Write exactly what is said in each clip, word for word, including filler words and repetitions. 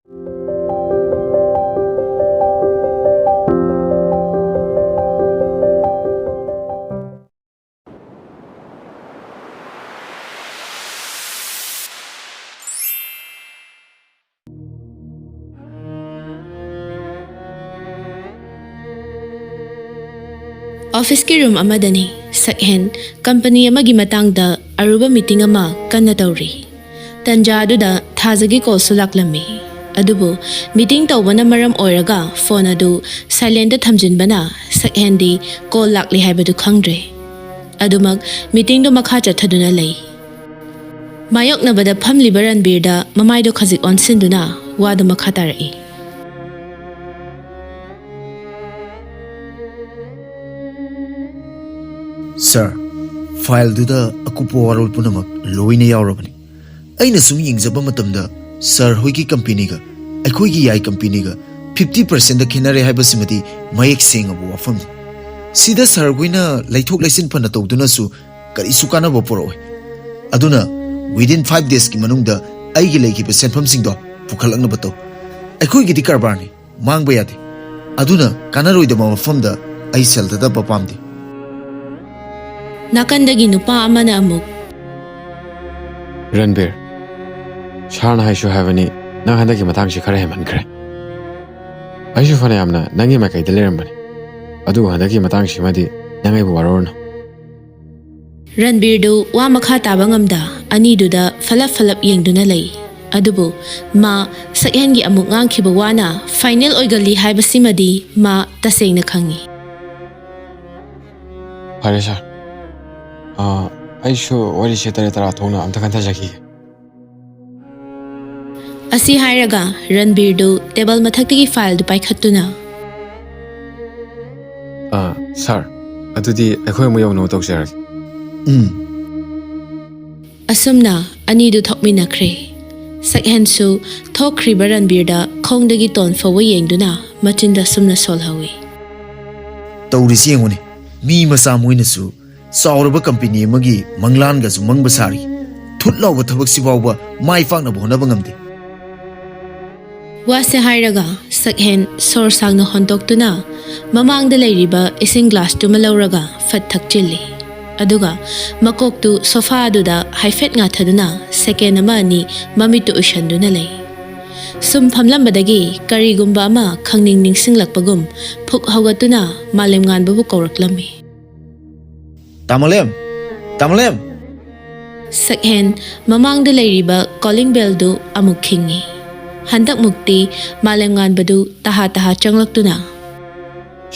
ꯑꯣꯐꯤꯁꯀꯤ room ꯑꯃꯗꯅꯤ꯫ ꯁꯛꯍꯦꯟ company ꯑꯃꯒꯤ ꯃꯇꯥꯡꯗ ꯑꯔꯨꯕ ꯃꯤꯇꯤꯡ ꯑꯃ ꯀꯟꯅ ꯇꯧꯔꯤ꯫ ꯇꯟꯖꯥ ꯑꯗꯨꯗ ꯊꯥꯖꯒꯤ ꯀꯣꯜꯁꯨ ꯂꯥꯛꯂꯝꯃꯤ꯫ ꯑꯗꯨꯕꯨ ꯃꯤꯇꯤꯡ ꯇꯧꯕꯅ ꯃꯔꯝ ꯑꯣꯏꯔꯒ ꯐꯣꯟ ꯑꯗꯨ ꯁꯥꯏꯂꯦꯟꯗ ꯊꯝꯖꯤꯟꯕꯅ ꯁꯛꯍꯦꯟꯗꯤ ꯀꯣꯜ ꯂꯥꯛꯂꯤ ꯍꯥꯏꯕꯗꯨ ꯈꯪꯗ꯭ꯔꯦ꯫ ꯑꯗꯨꯃꯛ ꯃꯤꯇꯤꯡꯗꯨ ꯃꯈꯥ ꯆꯠꯊꯗꯨꯅ ꯂꯩ꯫ ꯃꯥꯌꯣꯛꯅꯕꯗ ꯐꯝꯂꯤꯕ ꯔꯟꯕꯤꯔꯗ ꯃꯃꯥꯏꯗꯨ ꯈꯖꯤꯛ ꯑꯣꯟꯁꯤꯟꯗꯨꯅ ꯋꯥꯗꯨ ꯃꯈꯥ ꯇꯥꯔꯛꯏ꯫ ꯁꯥꯔ, ꯐꯥꯏꯜꯗꯨꯗ ꯑꯀꯨꯞꯄ ꯋꯥꯔꯣꯜ ꯄꯨꯝꯅꯃꯛ ꯂꯣꯏꯅ ꯌꯥꯎꯔꯕꯅꯤ꯫ ꯑꯩꯅ ꯁꯨꯝ ꯌꯦꯡꯖꯕ ꯃꯇꯝꯗ ꯁꯥꯔ ꯍꯣꯏꯒꯤ ꯀꯝꯄꯦꯅꯤꯒ ꯑꯩꯈꯣꯏꯒꯤ ꯌꯥꯏ ꯀꯝꯄꯦꯅꯤꯒ ꯐꯤꯐꯇꯤ ꯄꯥꯔꯁꯦꯟꯗ ꯈꯦꯠꯅꯔꯦ ꯍꯥꯏꯕꯁꯤꯃꯗꯤ ꯃꯌꯦꯛ ꯁꯦꯡꯉꯕ ꯋꯥꯐꯝꯅꯤ꯫ ꯁꯤꯗ ꯁꯥꯔ ꯍꯣꯏꯅ ꯂꯩꯊꯣꯛ ꯂꯩꯁꯤꯟ ꯐꯅ ꯇꯧꯗꯨꯅꯁꯨ ꯀꯔꯤꯁꯨ ꯀꯥꯟꯅꯕ ꯄꯨꯔꯛꯑꯣꯏ꯫ ꯑꯗꯨꯅ within five daysꯀꯤ ꯃꯅꯨꯡꯗ ꯑꯩꯒꯤ ꯂꯩꯈꯤꯕ ꯁꯦꯟꯐꯝꯁꯤꯡꯗꯣ ꯄꯨꯈꯠꯂꯛꯅꯕ ꯇꯧ꯫ ꯑꯩꯈꯣꯏꯒꯤꯗꯤ ꯀꯔꯕꯥꯔꯅꯤ, ꯃꯥꯡꯕ ꯌꯥꯗꯦ꯫ ꯑꯗꯨꯅ ꯀꯥꯟꯅꯔꯣꯏꯗꯕ ꯃꯐꯝꯗ ꯑꯩ ꯁꯦꯜ ꯊꯥꯗꯕ ꯄꯥꯝꯗꯦ꯫ ꯅꯥꯀꯟꯗꯒꯤ ꯅꯨꯄꯥ ꯑꯃꯅ ꯑꯃꯨꯛ, ꯔꯟꯕꯤꯔ, ꯁꯥꯔꯅ ꯍꯥꯏꯁꯨ ꯍꯥꯏꯕꯅꯤ, ꯅꯪ ꯍꯟꯗꯛꯀꯤ ꯃꯇꯥꯡꯁꯤ ꯈꯔ ꯍꯦꯟꯃꯟꯈ꯭ꯔꯦ꯫ ꯑꯩꯁꯨ ꯐꯅꯌꯥꯝꯅ ꯅꯪꯒꯤ ꯃꯥꯏꯀꯩꯗ ꯂꯩꯔꯝꯕꯅꯤ, ꯑꯗꯨꯕꯨ ꯍꯟꯗꯛꯀꯤ ꯃꯇꯥꯡꯁꯤꯃꯗꯤ ꯅꯪ ꯑꯩꯕꯨ ꯋꯥꯔꯧꯔꯅꯨ꯫ ꯔꯟꯕꯤꯔꯗꯨ ꯋꯥ ꯃꯈꯥ ꯇꯥꯕ ꯉꯝꯗ ꯑꯅꯤꯗꯨꯗ ꯐꯂꯞ ꯐꯂꯞ ꯌꯦꯡꯗꯨꯅ ꯂꯩ꯫ ꯑꯗꯨꯕꯨ ꯃꯥ ꯁꯛꯍꯦꯟꯒꯤ ꯑꯃꯨꯛ ꯉꯥꯡꯈꯤꯕ ꯋꯥꯅ ꯐꯥꯏꯅꯦꯜ ꯑꯣꯏꯒꯜꯂꯤ ꯍꯥꯏꯕꯁꯤꯃꯗꯤ ꯃꯥ ꯇꯁꯦꯡꯅ ꯈꯪꯏ꯫ ꯐꯔꯦ ꯁꯥꯔ, ꯑꯥ, ꯑꯩꯁꯨ ꯋꯥꯔꯤꯁꯦ ꯇꯔꯦꯠ ꯇꯔꯥ ꯊꯣꯛꯅ ꯑꯝꯇ ꯈꯟꯊꯖꯈꯤꯒꯦ꯫ ꯑꯁꯤ ꯍꯥꯏꯔꯒ ꯔꯟꯕꯤꯔꯗꯨ ꯇꯦꯕꯜ ꯃꯊꯛꯇꯒꯤ ꯐꯥꯏꯜꯗꯨ ꯄꯥꯏꯈꯠꯇꯨꯅ, ꯑꯥ, ꯁꯥꯔ, ꯑꯗꯨꯗꯤ ꯑꯩꯈꯣꯏ ꯑꯃꯨꯛ ꯌꯧꯅꯕ ꯇꯧꯖꯔꯒꯦ꯫ ꯎꯝ꯫ ꯑꯁꯨꯝꯅ ꯑꯅꯤꯗꯨ ꯊꯣꯛꯃꯤꯟꯅꯈ꯭ꯔꯦ꯫ ꯁꯛꯍꯦꯟꯁꯨ ꯊꯣꯛꯈ꯭ꯔꯤꯕ ꯔꯟꯕꯤꯔꯗ ꯈꯣꯡꯗꯒꯤ ꯇꯣꯟ ꯐꯥꯎꯕ ꯌꯦꯡꯗꯨꯅ ꯃꯆꯤꯟꯗ ꯑꯁꯨꯝꯅ ꯁꯣꯜꯍꯧꯏ꯫ ꯇꯧꯔꯤꯁꯤ ꯌꯦꯡꯉꯨꯅꯦ, ꯃꯤ ꯃꯆꯥ ꯃꯣꯏꯅꯁꯨ ꯆꯥꯎꯔꯕ ꯀꯝꯄꯦꯅꯤ ꯑꯃꯒꯤ ꯃꯪꯂꯥꯟꯒꯁꯨ ꯃꯪꯕ ꯁꯥꯔꯤ꯫ ꯊꯨꯠ ꯂꯥꯎꯕ ꯊꯕꯛꯁꯤ ꯐꯥꯎꯕ ꯃꯥꯏ ꯄꯥꯛꯅꯕ ꯍꯣꯠꯅꯕ ꯉꯝꯗꯦ꯫ ꯋꯥꯁꯦ ꯍꯥꯏꯔꯒ ꯁꯛꯍꯦꯟ ꯁꯣꯔ ꯁꯥꯡꯅ ꯍꯣꯟꯗꯣꯛꯇꯨꯅ ꯃꯃꯥꯡꯗ ꯂꯩꯔꯤꯕ ꯏꯁꯤꯡ ꯒ꯭ꯂꯥꯁꯇꯨꯃ ꯂꯧꯔꯒ ꯐꯠ ꯊꯛꯆꯤꯜꯂꯤ꯫ ꯑꯗꯨꯒ ꯃꯀꯣꯛꯇꯨ ꯁꯣꯐꯥ ꯑꯗꯨꯗ ꯍꯥꯏꯐꯦꯠ ꯉꯥꯊꯗꯨꯅ ꯁꯦꯀꯦꯟ ꯑꯃ ꯑꯅꯤ ꯃꯃꯤꯠꯇꯨ ꯎꯏꯁꯟꯗꯨꯅ ꯂꯩ꯫ ꯁꯨꯝ ꯐꯝꯂꯝꯕꯗꯒꯤ ꯀꯔꯤꯒꯨꯝꯕ ꯑꯃ ꯈꯪꯅꯤꯡ ꯅꯤꯡꯁꯤꯡꯂꯛꯄꯒꯨꯝ ꯐꯨꯛ ꯍꯧꯒꯠꯇꯨꯅ ꯃꯥꯂꯦꯝꯉꯥꯟꯕꯕꯨ ꯀꯧꯔꯛꯂꯝꯃꯤ꯫ "ꯇꯥꯃꯣꯂꯦꯝ! ꯇꯥꯃꯣꯂꯦꯝ!" ꯁꯛꯍꯦꯟ ꯃꯃꯥꯡꯗ ꯂꯩꯔꯤꯕ ꯀꯣꯂꯤꯡ ꯕꯦꯜꯗꯨ ꯑꯃꯨꯛ ꯈꯤꯡꯉꯤ꯫ ꯍꯟꯗꯛꯃꯨꯛꯇꯤ ꯃꯥꯂꯦꯝꯉꯥꯟꯕꯗꯨ ꯇꯍꯥ ꯇꯍꯥ ꯆꯪꯂꯛꯇꯨꯅ,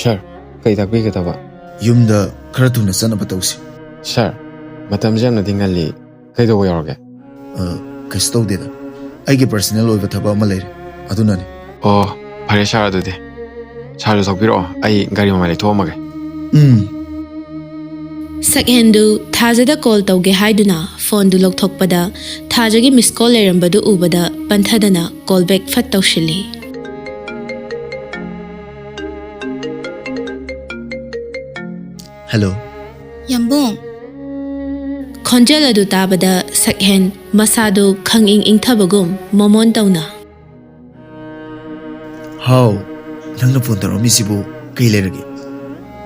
"ꯁꯥꯔ, ꯀꯩ ꯇꯥꯛꯄꯤꯒꯗꯕ?" "ꯌꯨꯝꯗ ꯈꯔ ꯊꯨꯅ ꯆꯠꯅꯕ ꯇꯧꯁꯤ꯫" "ꯁꯥꯔ, ꯃꯇꯝꯁꯦ ꯌꯥꯝꯅꯗꯤ ꯉꯜꯂꯤ, ꯀꯩꯗꯧꯕ ꯌꯥꯎꯔꯒꯦ?" "ꯑ, ꯀꯩꯁꯨ ꯇꯧꯗꯦꯗ, ꯑꯩꯒꯤ ꯄꯔꯁꯅꯦꯜ ꯑꯣꯏꯕ ꯊꯕꯛ ꯑꯃ ꯂꯩꯔꯦ, ꯑꯗꯨꯅꯅꯦ꯫" "ꯑꯣ, ꯐꯔꯦ ꯁꯥꯔ, ꯑꯗꯨꯗꯤ ꯁꯥꯔꯁꯨ ꯊꯣꯛꯄꯤꯔꯛꯑꯣ, ꯑꯩ ꯒꯥꯔꯤ ꯃꯃꯥꯏ ꯂꯩꯊꯣꯛꯑꯝꯃꯒꯦ꯫" "ꯎꯝ꯫" ꯁꯛꯍꯦꯟꯗꯨ ꯊꯥꯖꯗ ꯀꯣꯜ ꯇꯧꯒꯦ ꯍꯥꯏꯗꯨꯅ ꯐꯣꯟꯗꯨ ꯂꯧꯊꯣꯛꯄꯗ ꯊꯥꯖꯒꯤ ꯃꯤꯁ ꯀꯣꯜ ꯂꯩꯔꯝꯕꯗꯨ ꯎꯕꯗ ꯄꯟꯊꯗꯅ ꯀꯣꯜ ꯕꯦꯛ ꯐꯠ ꯇꯧꯁꯤꯜꯂꯤ꯫ "ꯍꯜꯂꯣ꯫" "ꯌꯥꯝꯕꯨꯡ!" ꯈꯣꯟꯖꯦꯜ ꯑꯗꯨ ꯇꯥꯕꯗ ꯁꯛꯍꯦꯟ ꯃꯁꯥꯗꯨ ꯈꯪꯏꯪ ꯏꯪꯊꯕꯒꯨꯝ ꯃꯣꯃꯣꯟ ꯇꯧꯅ, "ꯍꯥꯎ, ꯅꯪꯅ ꯐꯣꯟ ꯇꯧꯔꯛꯑꯝꯃꯤꯁꯤꯕꯨ ꯀꯩ ꯂꯩꯔꯒꯦ?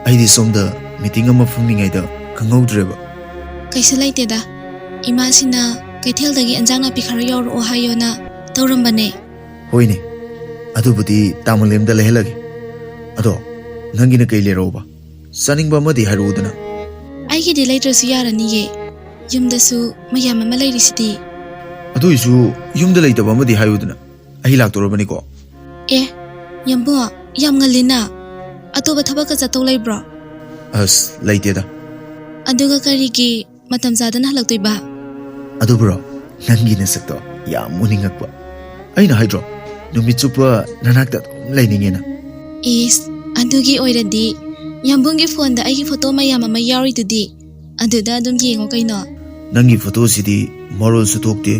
ꯑꯩꯗꯤ ꯁꯣꯝꯗ ꯃꯤꯇꯤꯡ ꯑꯃ ꯐꯝꯃꯤꯉꯩꯗ ꯈꯪꯍꯧꯗ꯭ꯔꯦꯕ꯫" "ꯀꯩꯁꯨ ꯂꯩꯇꯦꯗ, ꯏꯃꯥꯁꯤꯅ ꯀꯩꯊꯦꯜꯗꯒꯤ ꯑꯦꯟꯖꯥꯡ ꯅꯥꯄꯤ ꯈꯔ ꯌꯥꯎꯔꯛꯑꯣ ꯍꯥꯏꯌꯣꯅ ꯇꯧꯔꯝꯕꯅꯦ꯫" "ꯍꯣꯏꯅꯦ, ꯑꯗꯨꯕꯨꯗꯤ ꯇꯥꯃꯣꯂꯦꯝꯗ ꯂꯩꯍꯜꯂꯒꯦ꯫ ꯑꯗꯣ ꯅꯪꯒꯤꯅ ꯀꯩ ꯂꯩꯔꯛꯑꯣꯕ? ꯆꯥꯅꯤꯡꯕ ꯑꯃꯗꯤ ꯍꯥꯏꯔꯛꯎꯗꯅ꯫" "ꯑꯩꯒꯤꯗꯤ ꯂꯩꯇ꯭ꯔꯁꯨ ꯌꯥꯔꯅꯤꯌꯦ, ꯌꯨꯝꯗꯁꯨ ꯃꯌꯥꯝ ꯑꯃ ꯂꯩꯔꯤꯁꯤꯗꯤ꯫" "ꯑꯗꯨꯏꯁꯨ ꯌꯨꯝꯗ ꯂꯩꯇꯕ ꯑꯃꯗꯤ ꯍꯥꯏꯌꯨꯗꯅ, ꯑꯩ ꯂꯥꯛꯇꯣꯔꯕꯅꯤꯀꯣ꯫" "ꯑꯦ, ꯌꯥꯝꯕꯨꯡ, ꯌꯥꯝ ꯉꯜꯂꯤꯅ, ꯑꯇꯣꯞꯄ ꯊꯕꯛꯀ ꯆꯠꯇꯧ ꯂꯩꯕ꯭ꯔꯣ?" "ꯑꯁ, ꯂꯩꯇꯦꯗ꯫" "ꯑꯗꯨꯒ ꯀꯔꯤꯒꯤ ꯃꯇꯝ ꯆꯥꯗꯅ ꯍꯜꯂꯛꯇꯣꯏꯕ?" "ꯑꯗꯨꯕꯨꯔꯣ, ꯅꯪꯒꯤ ꯅꯁꯛꯇꯣ ꯌꯥꯝ ꯎꯅꯤꯡꯉꯛꯄ꯫ ꯑꯩꯅ ꯍꯥꯏꯗ꯭ꯔꯣ, ꯅꯨꯃꯤꯠ ꯆꯨꯞꯄ ꯅꯅꯥꯛꯇ ꯑꯗꯨꯝ ꯂꯩꯅꯤꯡꯉꯦꯅ꯫" "ꯏꯁ, ꯑꯗꯨꯒꯤ ꯑꯣꯏꯔꯗꯤ ꯌꯥꯝꯕꯨꯡꯒꯤ ꯐꯣꯟꯗ ꯑꯩꯒꯤ ꯐꯣꯇꯣ ꯃꯌꯥꯝ ꯑꯃ ꯌꯥꯎꯔꯤꯗꯨꯗꯤ, ꯑꯗꯨꯗ ꯑꯗꯨꯝ ꯌꯦꯡꯉꯣ ꯀꯩꯅꯣ꯫" "ꯅꯪꯒꯤ ꯐꯣꯇꯣꯁꯤꯗꯤ ꯃꯔꯣꯜꯁꯨ ꯊꯣꯛꯇꯦ꯫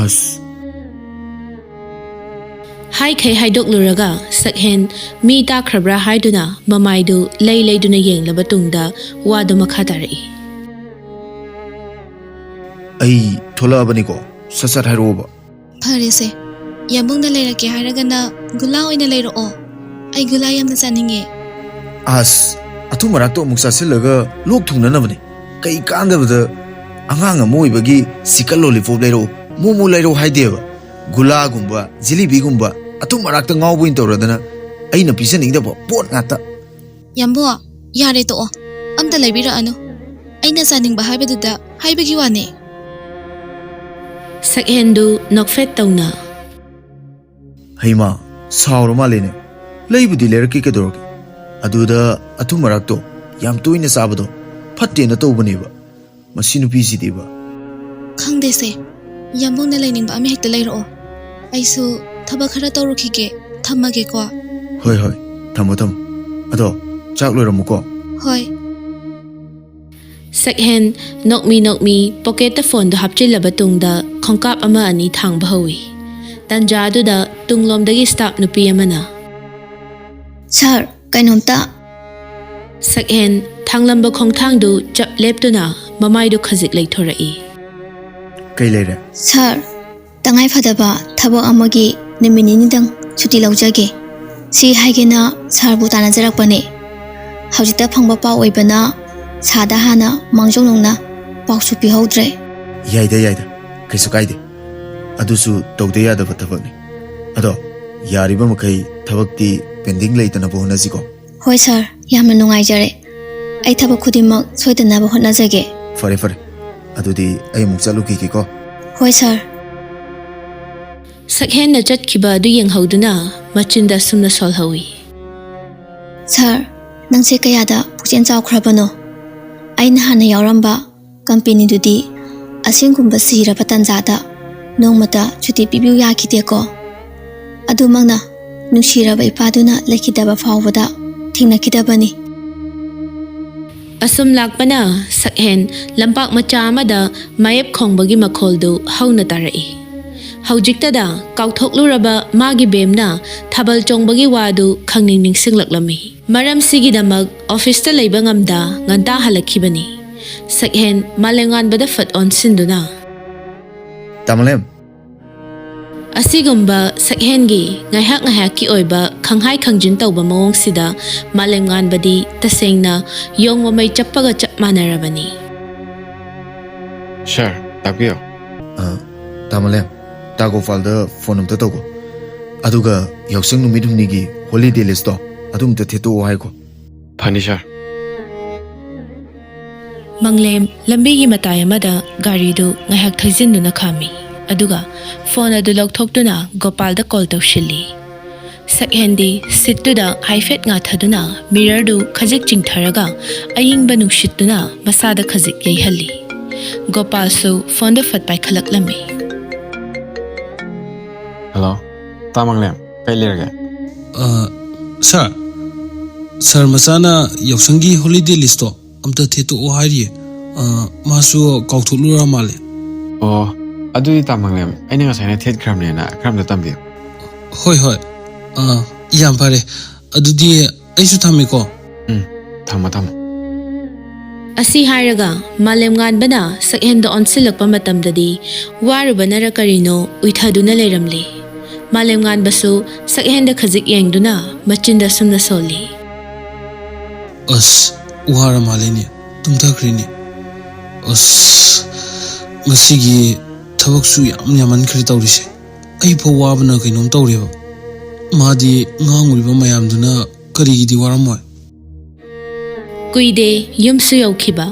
ꯑꯁ꯫" ꯍꯥꯏꯈꯩ ꯍꯥꯏꯗꯣꯛꯂꯨꯔꯒ ꯁꯛꯍꯦꯟ ꯃꯤ ꯇꯥꯈ꯭ꯔꯕ꯭ꯔꯥ ꯍꯥꯏꯗꯨꯅ ꯃꯃꯥꯏꯗꯨ ꯂꯩ ꯂꯩꯗꯨꯅ ꯌꯦꯡꯂꯕ ꯇꯨꯡꯗ ꯋꯥꯗꯨ ꯃꯈꯥ ꯇꯥꯔꯛꯏ꯫ "ꯑꯩ ꯊꯣꯛꯂꯛꯑꯕꯅꯤꯀꯣ, ꯁꯠ ꯁꯠ ꯍꯥꯏꯔꯛꯑꯣꯕ꯫" "ꯐꯔꯦꯁꯦ, ꯌꯥꯝꯕꯨꯡꯅ ꯂꯩꯔꯛꯀꯦ ꯍꯥꯏꯔꯒꯅ ꯒꯨꯂꯥ ꯑꯣꯏꯅ ꯂꯩꯔꯛꯑꯣ꯫ ꯑꯩ ꯒꯨꯂꯥ ꯌꯥꯝꯅ ꯆꯥꯅꯤꯡꯉꯦ꯫ ꯑꯁ, ꯑꯊꯨꯝ ꯑꯔꯥꯛꯇꯣ ꯑꯃꯨꯛ ꯆꯥꯁꯤꯜꯂꯒ ꯂꯣꯛ ꯊꯨꯡꯅꯅꯕꯅꯦ꯫ ꯀꯩ ꯀꯥꯟꯗꯕꯗ ꯑꯉꯥꯡ ꯑꯃ ꯑꯣꯏꯕꯒꯤ ꯆꯤꯛꯀꯟ ꯂꯣꯂꯤꯄꯣꯞ ꯂꯩꯔꯛꯎ, ꯃꯣꯃꯣ ꯂꯩꯔꯛꯎ ꯍꯥꯏꯗꯦꯕ꯫ ꯒꯨꯂꯥꯒꯨꯝꯕ, ꯖꯤꯂꯤꯕꯤꯒꯨꯝꯕ ꯑꯊꯨꯝ ꯑꯔꯥꯛꯇ ꯉꯥꯎꯕ ꯑꯣꯏꯅ ꯇꯧꯔꯗꯅ ꯑꯩꯅ ꯄꯤꯖꯅꯤꯡꯗꯕ ꯄꯣꯠ ꯉꯥꯛꯇ꯫ ꯌꯥꯝꯕꯣ, ꯌꯥꯔꯦ ꯇꯣꯛꯑꯣ꯫ ꯑꯝꯇ ꯂꯩꯕꯤꯔꯛꯑꯅꯨ꯫ ꯑꯩꯅ ꯆꯥꯅꯤꯡꯕ ꯍꯥꯏꯕꯗꯨꯗ ꯍꯥꯏꯕꯒꯤ ꯋꯥꯅꯦ꯫ ꯁꯛꯍꯦꯟꯗꯨ ꯅꯣꯛꯐꯦꯠ ꯇꯧꯅ꯫ ꯍꯩꯃꯥ, ꯁꯥꯎꯔ ꯃꯥꯜꯂꯦꯅꯦ꯫ ꯂꯩꯕꯨꯗꯤ ꯂꯩꯔꯛꯀꯦ ꯀꯩꯗꯧꯔꯒꯦ? ꯑꯗꯨꯗ ꯑꯊꯨꯝ ꯑꯔꯥꯛꯇꯣ ꯌꯥꯝ ꯇꯣꯏꯅ ꯆꯥꯕꯗꯣ ꯐꯠꯇꯦꯅ ꯇꯧꯕꯅꯦꯕ꯫ ꯃꯁꯤ ꯅꯨꯄꯤꯁꯤꯗꯤꯕ꯫ ꯈꯪꯗꯦꯁꯦ, ꯌꯥꯝꯕꯨꯡꯅ ꯂꯩꯅꯤꯡꯕ ꯑꯃ ꯍꯦꯛꯇ ꯂꯩꯔꯛꯑꯣ꯫ ꯑꯩꯁꯨ ꯊꯕꯛ ꯈꯔ ꯇꯧꯔꯨꯈꯤꯒꯦ꯫ ꯊꯝꯃꯒꯦꯀꯣ꯫ ꯍꯣꯏ ꯍꯣꯏ, ꯊꯝꯃꯣ ꯊꯝꯃꯣ꯫ ꯑꯗꯣ ꯆꯥꯛ ꯂꯣꯏꯔꯝꯃꯨꯀꯣ꯫ ꯍꯣꯏ꯫ ꯁꯛꯍꯦꯟ ꯅꯣꯛꯃꯤ ꯅꯣꯛꯃꯤ ꯄꯣꯀꯦꯠꯇ ꯐꯣꯟꯗꯨ ꯍꯥꯞꯆꯤꯜꯂꯕ ꯇꯨꯡꯗ ꯈꯣꯡꯀꯥꯞ ꯑꯃ ꯑꯅꯤ ꯊꯥꯡꯕ ꯍꯧꯏ꯫ ꯇꯟꯖꯥꯗꯨꯗ ꯇꯨꯡꯂꯣꯝꯗꯒꯤ ꯁ꯭ꯇꯥꯐ ꯅꯨꯄꯤ ꯑꯃꯅ, ꯁꯥꯔ, ꯀꯩꯅꯣꯝꯇ꯫ ꯁꯛꯍꯦꯟ ꯊꯥꯡꯂꯝꯕ ꯈꯣꯡꯊꯥꯡꯗꯨ ꯆꯞ ꯂꯦꯞꯇꯨꯅ ꯃꯃꯥꯏꯗꯨ ꯈꯖꯤꯛ ꯂꯩꯊꯣꯔꯛꯏ꯫ ꯀꯩ ꯂꯩꯔꯦ? ꯁꯥꯔ, ꯇꯉꯥꯏ ꯐꯗꯕ ꯊꯕꯛ ꯑꯃꯒꯤ ꯅꯨꯃꯤꯠ ꯅꯤꯅꯤꯗꯪ ꯁꯨꯇꯤ ꯂꯧꯖꯒꯦ꯫ ꯁꯤ ꯍꯥꯏꯒꯦꯅ ꯁꯥꯔꯕꯨ ꯇꯥꯟꯅꯖꯔꯛꯄꯅꯦ꯫ ꯍꯧꯖꯤꯛꯇ ꯐꯪꯕ ꯄꯥꯎ ꯑꯣꯏꯕꯅ ꯁꯥꯔꯗ ꯍꯥꯟꯅ ꯃꯥꯡꯖꯧꯅꯅ ꯄꯥꯎꯁꯨ ꯄꯤꯍꯧꯗ꯭ꯔꯦ꯫ ꯌꯥꯏꯗ ꯌꯥꯏꯗ, ꯀꯩꯁꯨ ꯀꯥꯏꯗꯦ꯫ ꯑꯗꯨꯁꯨ ꯇꯧꯗ ꯌꯥꯗꯕ ꯊꯕꯛꯅꯤ꯫ ꯑꯗꯣ ꯌꯥꯔꯤꯕ ꯃꯈꯩ ꯊꯕꯛꯇꯤ ꯄꯦꯟꯗꯤꯡ ꯂꯩꯇꯅꯕ ꯍꯣꯠꯅꯁꯤꯀꯣ꯫ ꯍꯣꯏ ꯁꯥꯔ, ꯌꯥꯝꯅ ꯅꯨꯡꯉꯥꯏꯖꯔꯦ꯫ ꯑꯩ ꯊꯕꯛ ꯈꯨꯗꯤꯡꯃꯛ ꯁꯣꯏꯗꯅꯕ ꯍꯣꯠꯅꯖꯒꯦ꯫ ꯐꯔꯦ ꯐꯔꯦ, ꯑꯗꯨꯗꯤ ꯑꯩ ꯑꯃꯨꯛ ꯆꯠꯂꯨꯈꯤꯒꯦꯀꯣ꯫ ꯍꯣꯏ ꯁꯥꯔ꯫ ꯁꯛꯍꯦꯟꯅ ꯆꯠꯈꯤꯕ ꯑꯗꯨ ꯌꯦꯡꯍꯧꯗꯨꯅ ꯃꯆꯤꯟꯗ ꯑꯁꯨꯝꯅ ꯁꯣꯜꯍꯧꯏ꯫ ꯁꯥꯔ, ꯅꯪꯁꯦ ꯀꯌꯥꯗ ꯄꯨꯛꯆꯦꯜ ꯆꯥꯎꯈ꯭ꯔꯕꯅꯣ? ꯑꯩꯅ ꯍꯥꯟꯅ ꯌꯥꯎꯔꯝꯕ ꯀꯝꯄꯦꯅꯤꯗꯨꯗꯤ ꯑꯁꯤꯒꯨꯝꯕ ꯁꯤꯔꯕ ꯇꯟꯖꯥꯗ ꯅꯣꯡꯃꯇ ꯁꯨꯇꯤ ꯄꯤꯕꯤꯌꯨ ꯌꯥꯈꯤꯗꯦꯀꯣ꯫ ꯑꯗꯨꯃꯛꯅ ꯅꯨꯡꯁꯤꯔꯕ ꯏꯄꯥꯗꯨꯅ ꯂꯩꯈꯤꯗꯕ ꯐꯥꯎꯕꯗ ꯊꯦꯡꯅꯈꯤꯗꯕꯅꯤ꯫ ꯑꯁꯨꯝ ꯂꯥꯛꯄꯅ ꯁꯛꯍꯦꯟ ꯂꯝꯄꯥꯛ ꯃꯆꯥ ꯑꯃꯗ ꯃꯥꯌꯦꯞ ꯈꯣꯡꯕꯒꯤ ꯃꯈꯣꯜꯗꯨ ꯍꯧꯅ ꯇꯥꯔꯛꯏ꯫ ꯍꯧꯖꯤꯛꯇꯗ ꯀꯥꯎꯊꯣꯛꯂꯨꯔꯕ ꯃꯥꯒꯤ ꯕꯦꯝꯅ ꯊꯥꯕꯜ ꯆꯣꯡꯕꯒꯤ ꯋꯥꯗꯨ ꯈꯪꯅꯤꯡ ꯅꯤꯡꯁꯤꯡꯂꯛꯂꯝꯃꯤ꯫ ꯃꯔꯝꯁꯤꯒꯤꯗꯃꯛ ꯑꯣꯐꯤꯁꯇ ꯂꯩꯕ ꯉꯝꯗ ꯉꯟꯇꯥ ꯍꯜꯂꯛꯈꯤꯕꯅꯤ꯫ ꯁꯛꯍꯦꯟ ꯃꯥꯂꯦꯝꯉꯥꯟꯕꯗ ꯐꯠ ꯑꯣꯟꯁꯤꯟꯗꯨꯅ, ꯇꯥꯃꯣꯂꯦꯝ, ꯑꯁꯤꯒꯨꯝꯕ ꯁꯛꯍꯦꯟꯒꯤ ꯉꯥꯏꯍꯥꯛ ꯉꯥꯏꯍꯥꯛꯀꯤ ꯑꯣꯏꯕ ꯈꯪꯍꯥꯏ ꯈꯪꯖꯤꯟ ꯇꯧꯕ ꯃꯑꯣꯡꯁꯤꯗ ꯃꯥꯂꯦꯝꯉꯥꯟꯕꯗꯤ ꯇꯁꯦꯡꯅ ꯌꯣꯡ ꯃꯃꯩ ꯆꯞꯄꯒ ꯆꯞ ꯃꯥꯟꯅꯔꯕꯅꯤ꯫ ꯁꯥꯔ, ꯇꯥꯛꯄꯤꯌꯣ꯫ ꯑ, ꯇꯥꯃꯣꯂꯦꯝ, ꯇꯥ ꯒꯣꯄꯥꯜꯗ ꯐꯣꯟ ꯑꯝꯇ ꯇꯧꯀꯣ꯫ ꯑꯗꯨꯒ ꯌꯥꯎꯁꯪ ꯅꯨꯃꯤꯠ ꯍꯨꯝꯅꯤꯒꯤ ꯍꯣꯂꯤꯗꯦ ꯂꯤꯁꯇꯣ ꯑꯗꯨ ꯑꯝꯇ ꯊꯦꯠꯇꯣꯛꯑꯣ ꯍꯥꯏꯀꯣ꯫ ꯐꯅꯤ ꯁꯥꯔ꯫ ꯃꯪꯂꯦꯝ ꯂꯝꯕꯤꯒꯤ ꯃꯇꯥꯏ ꯑꯃꯗ ꯒꯥꯔꯤꯗꯨ ꯉꯥꯏꯍꯥꯛ ꯊꯩꯖꯤꯟꯗꯨꯅ ꯈꯥꯝꯃꯤ꯫ ꯑꯗꯨꯒ ꯐꯣꯟ ꯑꯗꯨ ꯂꯧꯊꯣꯛꯇꯨꯅ ꯒꯣꯄꯥꯜꯗ ꯀꯣꯜ ꯇꯧꯁꯤꯜꯂꯤ꯫ ꯁꯛꯍꯦꯟꯗꯤ ꯁꯤꯠꯇꯨꯗ ꯍꯥꯏꯐꯦꯠ ꯉꯥꯊꯗꯨꯅ ꯃꯤꯔꯔꯗꯨ ꯈꯖꯤꯛ ꯆꯤꯡꯊꯔꯒ ꯑꯏꯪꯕ ꯅꯨꯡꯁꯤꯠꯇꯨꯅ ꯃꯁꯥꯗ ꯈꯖꯤꯛ ꯌꯩꯍꯜꯂꯤ꯫ ꯒꯣꯄꯥꯜꯁꯨ ꯐꯣꯟꯗꯨ ꯐꯠ ꯄꯥꯏꯈꯠꯂꯛꯂꯝꯃꯤ꯫ ꯍꯜꯂꯣ, ꯇꯥ ꯃꯪꯂꯦꯝ, ꯀꯩ ꯂꯩꯔꯒꯦ? ꯑ, ꯁꯥꯔ, ꯁꯥꯔ ꯃꯆꯥꯅ ꯌꯥꯎꯁꯪꯒꯤ ꯍꯣꯂꯤꯗꯦ ꯂꯤꯁꯇꯣ ꯑꯝꯇ ꯊꯦꯠꯇꯣꯛꯑꯣ ꯍꯥꯏꯔꯤꯌꯦ꯫ ꯑ, ꯃꯥꯁꯨ ꯀꯥꯎꯊꯣꯛꯂꯨꯔ ꯃꯥꯜꯂꯦ꯫ ꯑꯣ, ꯑꯗꯨꯗꯤ ꯇꯥ ꯃꯪꯂꯦꯝ, ꯑꯩꯅ ꯉꯁꯥꯏꯅ ꯊꯦꯠꯈ꯭ꯔꯕꯅꯦꯅ ꯈꯔ ꯑꯝꯇ ꯇꯝꯕꯤꯌꯨ꯫ ꯍꯣꯏ ꯍꯣꯏ꯫ ꯑ, ꯌꯥꯝ ꯐꯔꯦ꯫ ꯑꯗꯨꯗꯤ ꯑꯩꯁꯨ ꯊꯝꯃꯦꯀꯣ꯫ ꯎꯝ, ꯊꯝꯃꯣ ꯊꯝꯃꯣ꯫ ꯑꯁꯤ ꯍꯥꯏꯔꯒ ꯃꯥꯂꯦꯝꯉꯥꯟꯕꯅ ꯁꯛꯍꯦꯟꯗ ꯑꯣꯟꯁꯤꯜꯂꯛꯄ ꯃꯇꯝꯗꯗꯤ ꯋꯥꯔꯨꯕꯅꯔ ꯀꯔꯤꯅꯣ ꯎꯏꯊꯗꯨꯅ ꯂꯩꯔꯝꯂꯦ꯫ ꯃꯥꯂꯦꯝꯉꯥꯟꯕꯁꯨ ꯁꯛꯍꯦꯟꯗ ꯈꯖꯤꯛ ꯌꯦꯡꯗꯨꯅ ꯃꯆꯤꯟꯗ ꯁꯨꯝꯅ ꯁꯣꯜꯂꯤ꯫ ꯑꯁ, ꯋꯥꯔ ꯃꯥꯜꯂꯦꯅꯦ꯫ ꯇꯨꯝꯊꯈ꯭ꯔꯦꯅꯦ꯫ ꯑꯁ, ꯉꯁꯤꯒꯤ ꯊꯕꯛꯁꯨ ꯌꯥꯝ ꯌꯥꯝꯃꯟꯈ꯭ꯔꯦ ꯇꯧꯔꯤꯁꯦ꯫ ꯑꯩꯐꯥꯎ ꯋꯥꯕꯅ ꯀꯩꯅꯣꯝ ꯇꯧꯔꯦꯕ꯫ ꯃꯥꯗꯤ ꯉꯥꯡꯉꯨꯔꯤꯕ ꯃꯌꯥꯝꯗꯨꯅ ꯀꯔꯤꯒꯤꯗꯤ ꯋꯥꯔꯝꯃꯣꯏ? ꯀꯨꯏꯗꯦ ꯌꯨꯝꯁꯨ ꯌꯧꯈꯤꯕ꯫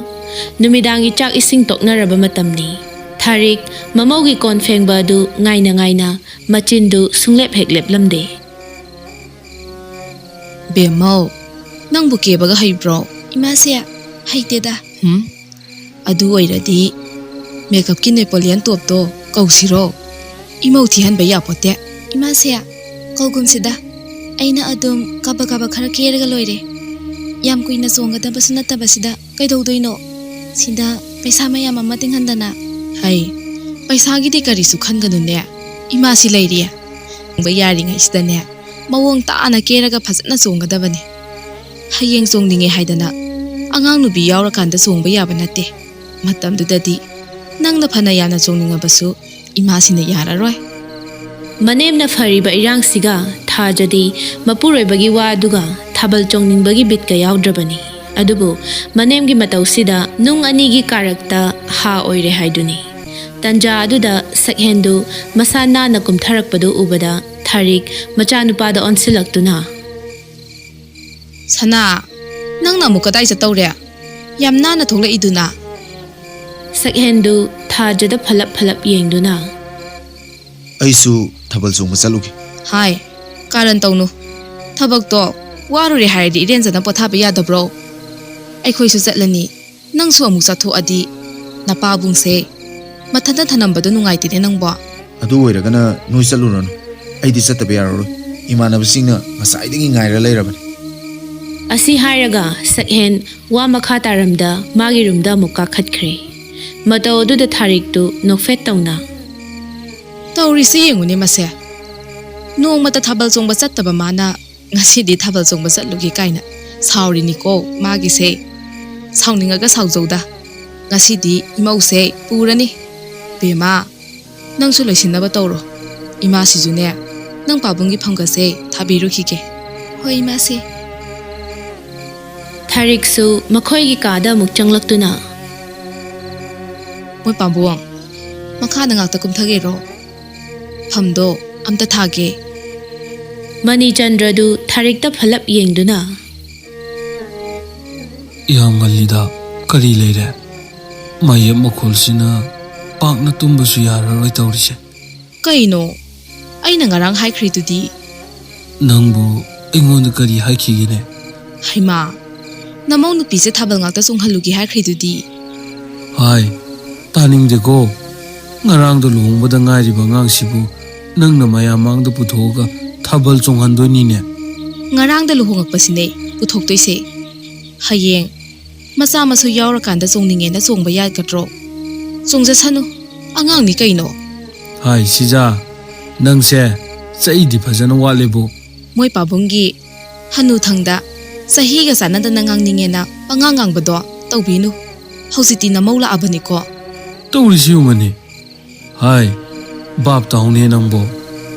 ꯅꯨꯃꯤꯗꯥꯡꯒꯤ ꯆꯥꯛ ꯏꯁꯤꯡ ꯇꯣꯛꯅꯔꯕ ꯃꯇꯝꯅꯤ꯫ ꯊꯥꯔꯤꯛ ꯃꯃꯧꯒꯤ ꯀꯣꯟ ꯐꯦꯡꯕ ꯑꯗꯨ ꯉꯥꯏꯅ ꯉꯥꯏꯅ ꯃꯆꯤꯟꯗꯨ ꯁꯨꯡꯂꯦꯞ ꯍꯦꯛ ꯂꯦꯞꯂꯝꯗꯦ꯫ ꯕꯦꯝꯃꯧ, ꯅꯪꯕꯨ ꯀꯦꯕꯒ ꯍꯩꯕ꯭ꯔꯣ? ꯏꯃꯥꯁꯦ, ꯍꯩꯇꯦꯗ꯫ ꯍꯨꯝ? ꯑꯗꯨ ꯑꯣꯏꯔꯗꯤ ꯃꯦꯀꯞꯀꯤ ꯅꯦꯄꯣꯂꯤꯌꯟ ꯇꯣꯞꯇꯣ ꯀꯧꯁꯤꯔꯣ? ꯏꯃꯧ ꯊꯤꯍꯟꯕ ꯌꯥꯄꯣꯠꯇꯦ꯫ ꯏꯃꯥꯁꯦ, ꯀꯧꯒꯨꯝꯁꯤꯗ꯫ ꯑꯩꯅ ꯑꯗꯨꯝ ꯀꯥꯕꯛ ꯀꯥꯕꯛ ꯈꯔ ꯀꯦꯔꯒ ꯂꯣꯏꯔꯦ꯫ ꯌꯥꯝ ꯀꯨꯏꯅ ꯆꯣꯡꯒꯗꯕꯁꯨ ꯅꯠꯇꯕꯁꯤꯗ ꯀꯩꯗꯧꯗꯣꯏꯅꯣ? ꯁꯤꯗ ꯄꯩꯁꯥ ꯃꯌꯥꯝ ꯑꯃ ꯇꯤꯡꯍꯟꯗꯅ꯫ ꯍꯩ, ꯄꯩꯁꯥꯒꯤꯗꯤ ꯀꯔꯤꯁꯨ ꯈꯟꯒꯅꯨꯅꯦ꯫ ꯏꯃꯥꯁꯤ ꯂꯩꯔꯤ꯫ ꯆꯣꯡꯕ ꯌꯥꯔꯤꯉꯩꯁꯤꯗꯅꯦ, ꯃꯑꯣꯡ ꯇꯥꯅ ꯀꯦꯔꯒ ꯐꯖꯅ ꯆꯣꯡꯒꯗꯕꯅꯦ꯫ ꯍꯌꯦꯡ ꯆꯣꯡꯅꯤꯡꯉꯦ ꯍꯥꯏꯗꯅ ꯑꯉꯥꯡ ꯅꯨꯄꯤ ꯌꯥꯎꯔꯀꯥꯟꯗ ꯆꯣꯡꯕ ꯌꯥꯕ ꯅꯠꯇꯦ꯫ ꯃꯇꯝꯗꯨꯗꯗꯤ ꯅꯪꯅ ꯐꯅ ꯌꯥꯝꯅ ꯆꯣꯡꯅꯤꯡꯉꯕꯁꯨ ꯏꯃꯥꯁꯤꯅ ꯌꯥꯔꯔꯣꯏ꯫ ꯃꯅꯦꯝꯅ ꯐꯔꯤꯕ ꯏꯔꯥꯡꯁꯤꯒ ꯊꯥꯖꯗꯤ ꯃꯄꯨꯔꯣꯏꯕꯒꯤ ꯋꯥ ꯑꯗꯨꯒ ꯊꯥꯕꯜ ꯆꯣꯡꯅꯤꯡꯕꯒꯤ ꯕꯤꯠꯀ ꯌꯥꯎꯗ꯭ꯔꯕꯅꯤ꯫ ꯑꯗꯨꯕꯨ ꯃꯅꯦꯝꯒꯤ ꯃꯇꯧꯁꯤꯗ ꯅꯨꯡ ꯑꯅꯤꯒꯤ ꯀꯥꯔꯛꯇ ꯍꯥ ꯑꯣꯏꯔꯦ ꯍꯥꯏꯗꯨꯅꯤ꯫ ꯇꯟꯖꯥ ꯑꯗꯨꯗ ꯁꯛꯍꯦꯟꯗꯨ ꯃꯁꯥ ꯅꯥꯟꯅ ꯀꯨꯝꯊꯔꯛꯄꯗꯨ ꯎꯕꯗ ꯊꯥꯔꯤꯛ ꯃꯆꯥꯅꯨꯄꯥꯗ ꯑꯣꯟꯁꯤꯜꯂꯛꯇꯨꯅ, "ꯁꯅꯥ, ꯅꯪꯅ ꯑꯃꯨꯛ ꯀꯗꯥꯏ ꯆꯠꯇꯧꯔꯦ? ꯌꯥꯝ ꯅꯥꯟꯅ ꯊꯣꯛꯂꯛꯏꯗꯨꯅ?" ꯁꯛꯍꯦꯟꯗꯨ ꯊꯥꯖꯗ ꯐꯂꯞ ꯐꯂꯞ ꯌꯦꯡꯗꯨꯅ, "ꯑꯩꯁꯨ ꯊꯥꯕꯜ ꯆꯣꯡꯕ ꯆꯠꯂꯨꯒꯦ꯫" "ꯍꯥꯏ, ꯀꯥꯔꯟ ꯇꯧꯅꯨ꯫ ꯊꯕꯛꯇꯣ ꯋꯥꯔꯨꯔꯦ ꯍꯥꯏꯔꯗꯤ ꯏꯔꯦꯟꯖꯅ ꯄꯣꯊꯥꯕ ꯌꯥꯗꯕ꯭ꯔꯣ? ꯑꯩꯈꯣꯏꯁꯨ ꯆꯠꯂꯅꯤ꯫ ꯅꯪꯁꯨ ꯑꯃꯨꯛ ꯆꯠꯊꯣꯛꯑꯗꯤ ꯅꯄꯥꯕꯨꯡꯁꯦ ꯃꯊꯟꯇ ꯊꯅꯝꯕꯗꯣ ꯅꯨꯡꯉꯥꯏꯇꯦꯅꯦ ꯅꯪꯕꯣ꯫" "ꯑꯗꯨ ꯑꯣꯏꯔꯒꯅ ꯅꯣꯏ ꯆꯠꯂꯨꯔꯅꯨ꯫ ꯑꯩꯗꯤ ꯆꯠꯇꯕ ꯌꯥꯔꯔꯣꯏ꯫ ꯏꯃꯥꯟꯅꯕꯁꯤꯡꯅ ꯉꯁꯥꯏꯗꯒꯤ ꯉꯥꯏꯔ ꯂꯩꯔꯕꯅꯤ꯫" ꯑꯁꯤ ꯍꯥꯏꯔꯒ ꯁꯛꯍꯦꯟ ꯋꯥ ꯃꯈꯥ ꯇꯥꯔꯝꯗ ꯃꯥꯒꯤ ꯔꯨꯝꯗ ꯑꯃꯨꯛ ꯀꯥꯈꯠꯈ꯭ꯔꯦ꯫ ꯃꯇꯧ ꯑꯗꯨꯗ ꯊꯥꯔꯤꯛꯇꯨ ꯅꯣꯛꯐꯦꯠ ꯇꯧꯅ, "ꯇꯧꯔꯤꯁꯦ ꯌꯦꯡꯉꯨꯅꯦ ꯃꯁꯦ꯫ ꯅꯣꯡꯃꯇ ꯊꯥꯕꯜ ꯆꯣꯡꯕ ꯆꯠꯇꯕ ꯃꯥꯅ ꯉꯁꯤꯗꯤ ꯊꯥꯕꯜ ꯆꯣꯡꯕ ꯆꯠꯂꯨꯒꯦ ꯀꯥꯏꯅ ꯁꯥꯎꯔꯤꯅꯤꯀꯣ ꯃꯥꯒꯤꯁꯦ꯫ ꯁꯥꯎꯅꯤꯡꯉꯒ ꯁꯥꯎꯖꯧꯗ꯫ ꯉꯁꯤꯗꯤ ꯏꯃꯧꯁꯦ ꯄꯨꯔꯅꯤ꯫ ꯕꯦꯝꯃ, ꯅꯪꯁꯨ ꯂꯣꯏꯁꯤꯟꯅꯕ ꯇꯧꯔꯣ꯫ ꯏꯃꯥꯁꯤꯁꯨꯅꯦ, ꯅꯪ ꯄꯥꯕꯨꯡꯒꯤ ꯐꯝꯒꯁꯦ ꯊꯥꯕꯤꯔꯨꯈꯤꯒꯦ꯫" "ꯍꯣꯏ, ꯏꯃꯥꯁꯦ꯫" ꯊꯥꯔꯤꯛꯁꯨ ꯃꯈꯣꯏꯒꯤ ꯀꯥꯗ ꯑꯃꯨꯛ ꯆꯪꯂꯛꯇꯨꯅ, "ꯃꯣꯏ ꯄꯥꯕꯨꯡ, ꯃꯈꯥꯗ ꯉꯥꯛꯇ ꯀꯨꯝꯊꯒꯦꯔꯣ? ꯐꯝꯗꯣ ꯑꯝꯇ ꯊꯥꯒꯦ꯫" ꯃꯅꯤꯆꯟꯗ꯭ꯔꯗꯨ ꯊꯥꯔꯤꯛꯇ ꯐꯂꯞ ꯌꯦꯡꯗꯨꯅ, "ꯌꯥꯝ ꯉꯜꯂꯤꯗ, ꯀꯔꯤ ꯂꯩꯔꯦ? ꯃꯌꯦꯞ ꯃꯈꯣꯜꯁꯤꯅ ꯄꯥꯛꯅ ꯇꯨꯝꯕꯁꯨ ꯌꯥꯔꯔꯣꯏ ꯇꯧꯔꯤꯁꯦ꯫" "ꯀꯩꯅꯣ? ꯑꯩꯅ ꯉꯔꯥꯡ ꯍꯥꯏꯈ꯭ꯔꯤꯗꯨꯗꯤ꯫" "ꯅꯪꯕꯨ ꯑꯩꯉꯣꯟꯗ ꯀꯔꯤ ꯍꯥꯏꯈꯤꯒꯦꯅꯦ?" "ꯍꯩꯃꯥ, ꯅꯃꯧ ꯅꯨꯄꯤꯁꯦ ꯊꯥꯕꯜ ꯉꯥꯛꯇ ꯆꯣꯡꯍꯜꯂꯨꯒꯦ ꯍꯥꯏꯈ꯭ꯔꯤꯗꯨꯗꯤ꯫" "ꯍꯥꯏ, ꯇꯥꯅꯤꯡꯗꯦꯀꯣ꯫ ꯉꯔꯥꯡꯗ ꯂꯨꯍꯣꯡꯕꯗ ꯉꯥꯏꯔꯤꯕ ꯑꯉꯥꯡꯁꯤꯕꯨ ꯅꯪꯅ ꯃꯌꯥꯝ ꯃꯥꯡꯗ ꯄꯨꯊꯣꯛꯑꯒ ꯊꯥꯕꯜ ꯆꯣꯡꯍꯟꯗꯣꯏꯅꯤꯅꯦ꯫" "ꯉꯔꯥꯡꯗ ꯂꯨꯍꯣꯡꯉꯛꯄꯁꯤꯅꯦ ꯄꯨꯊꯣꯛꯇꯣꯏꯁꯦ꯫ ꯍꯌꯦꯡ ꯃꯆꯥ ꯃꯁꯨ ꯌꯥꯎꯔꯀꯥꯟꯗ ꯆꯣꯡꯅꯤꯡꯉꯦꯅ ꯆꯣꯡꯕ ꯌꯥꯒꯗ꯭ꯔꯣ? ꯆꯣꯡꯖꯁꯅꯨ, ꯑꯉꯥꯡꯅꯤ ꯀꯩꯅꯣ꯫" "ꯍꯥꯏ ꯁꯤꯖꯥ, ꯅꯪꯁꯦ ꯆꯩꯗꯤ ꯐꯖꯅ ꯋꯥꯠꯂꯦꯕꯨ꯫" "ꯃꯣꯏ ꯄꯥꯕꯨꯡꯒꯤ ꯍꯅꯨꯊꯪꯗ ꯆꯍꯤꯒ ꯆꯥꯟꯅꯗꯅ ꯉꯥꯡꯅꯤꯡꯉꯦꯅ ꯄꯉꯥꯡ ꯉꯥꯡꯕꯗꯣ ꯇꯧꯕꯤꯅꯨ꯫ ꯍꯧꯖꯤꯛꯇꯤ ꯅꯃꯧ ꯂꯥꯛꯑꯕꯅꯤꯀꯣ꯫" "ꯇꯧꯔꯤꯁꯤ ꯌꯦꯡꯉꯨꯅꯦ꯫ ꯍꯥꯏ, ꯚꯥꯞ ꯇꯥꯎꯅꯦ ꯅꯪꯕꯣ꯫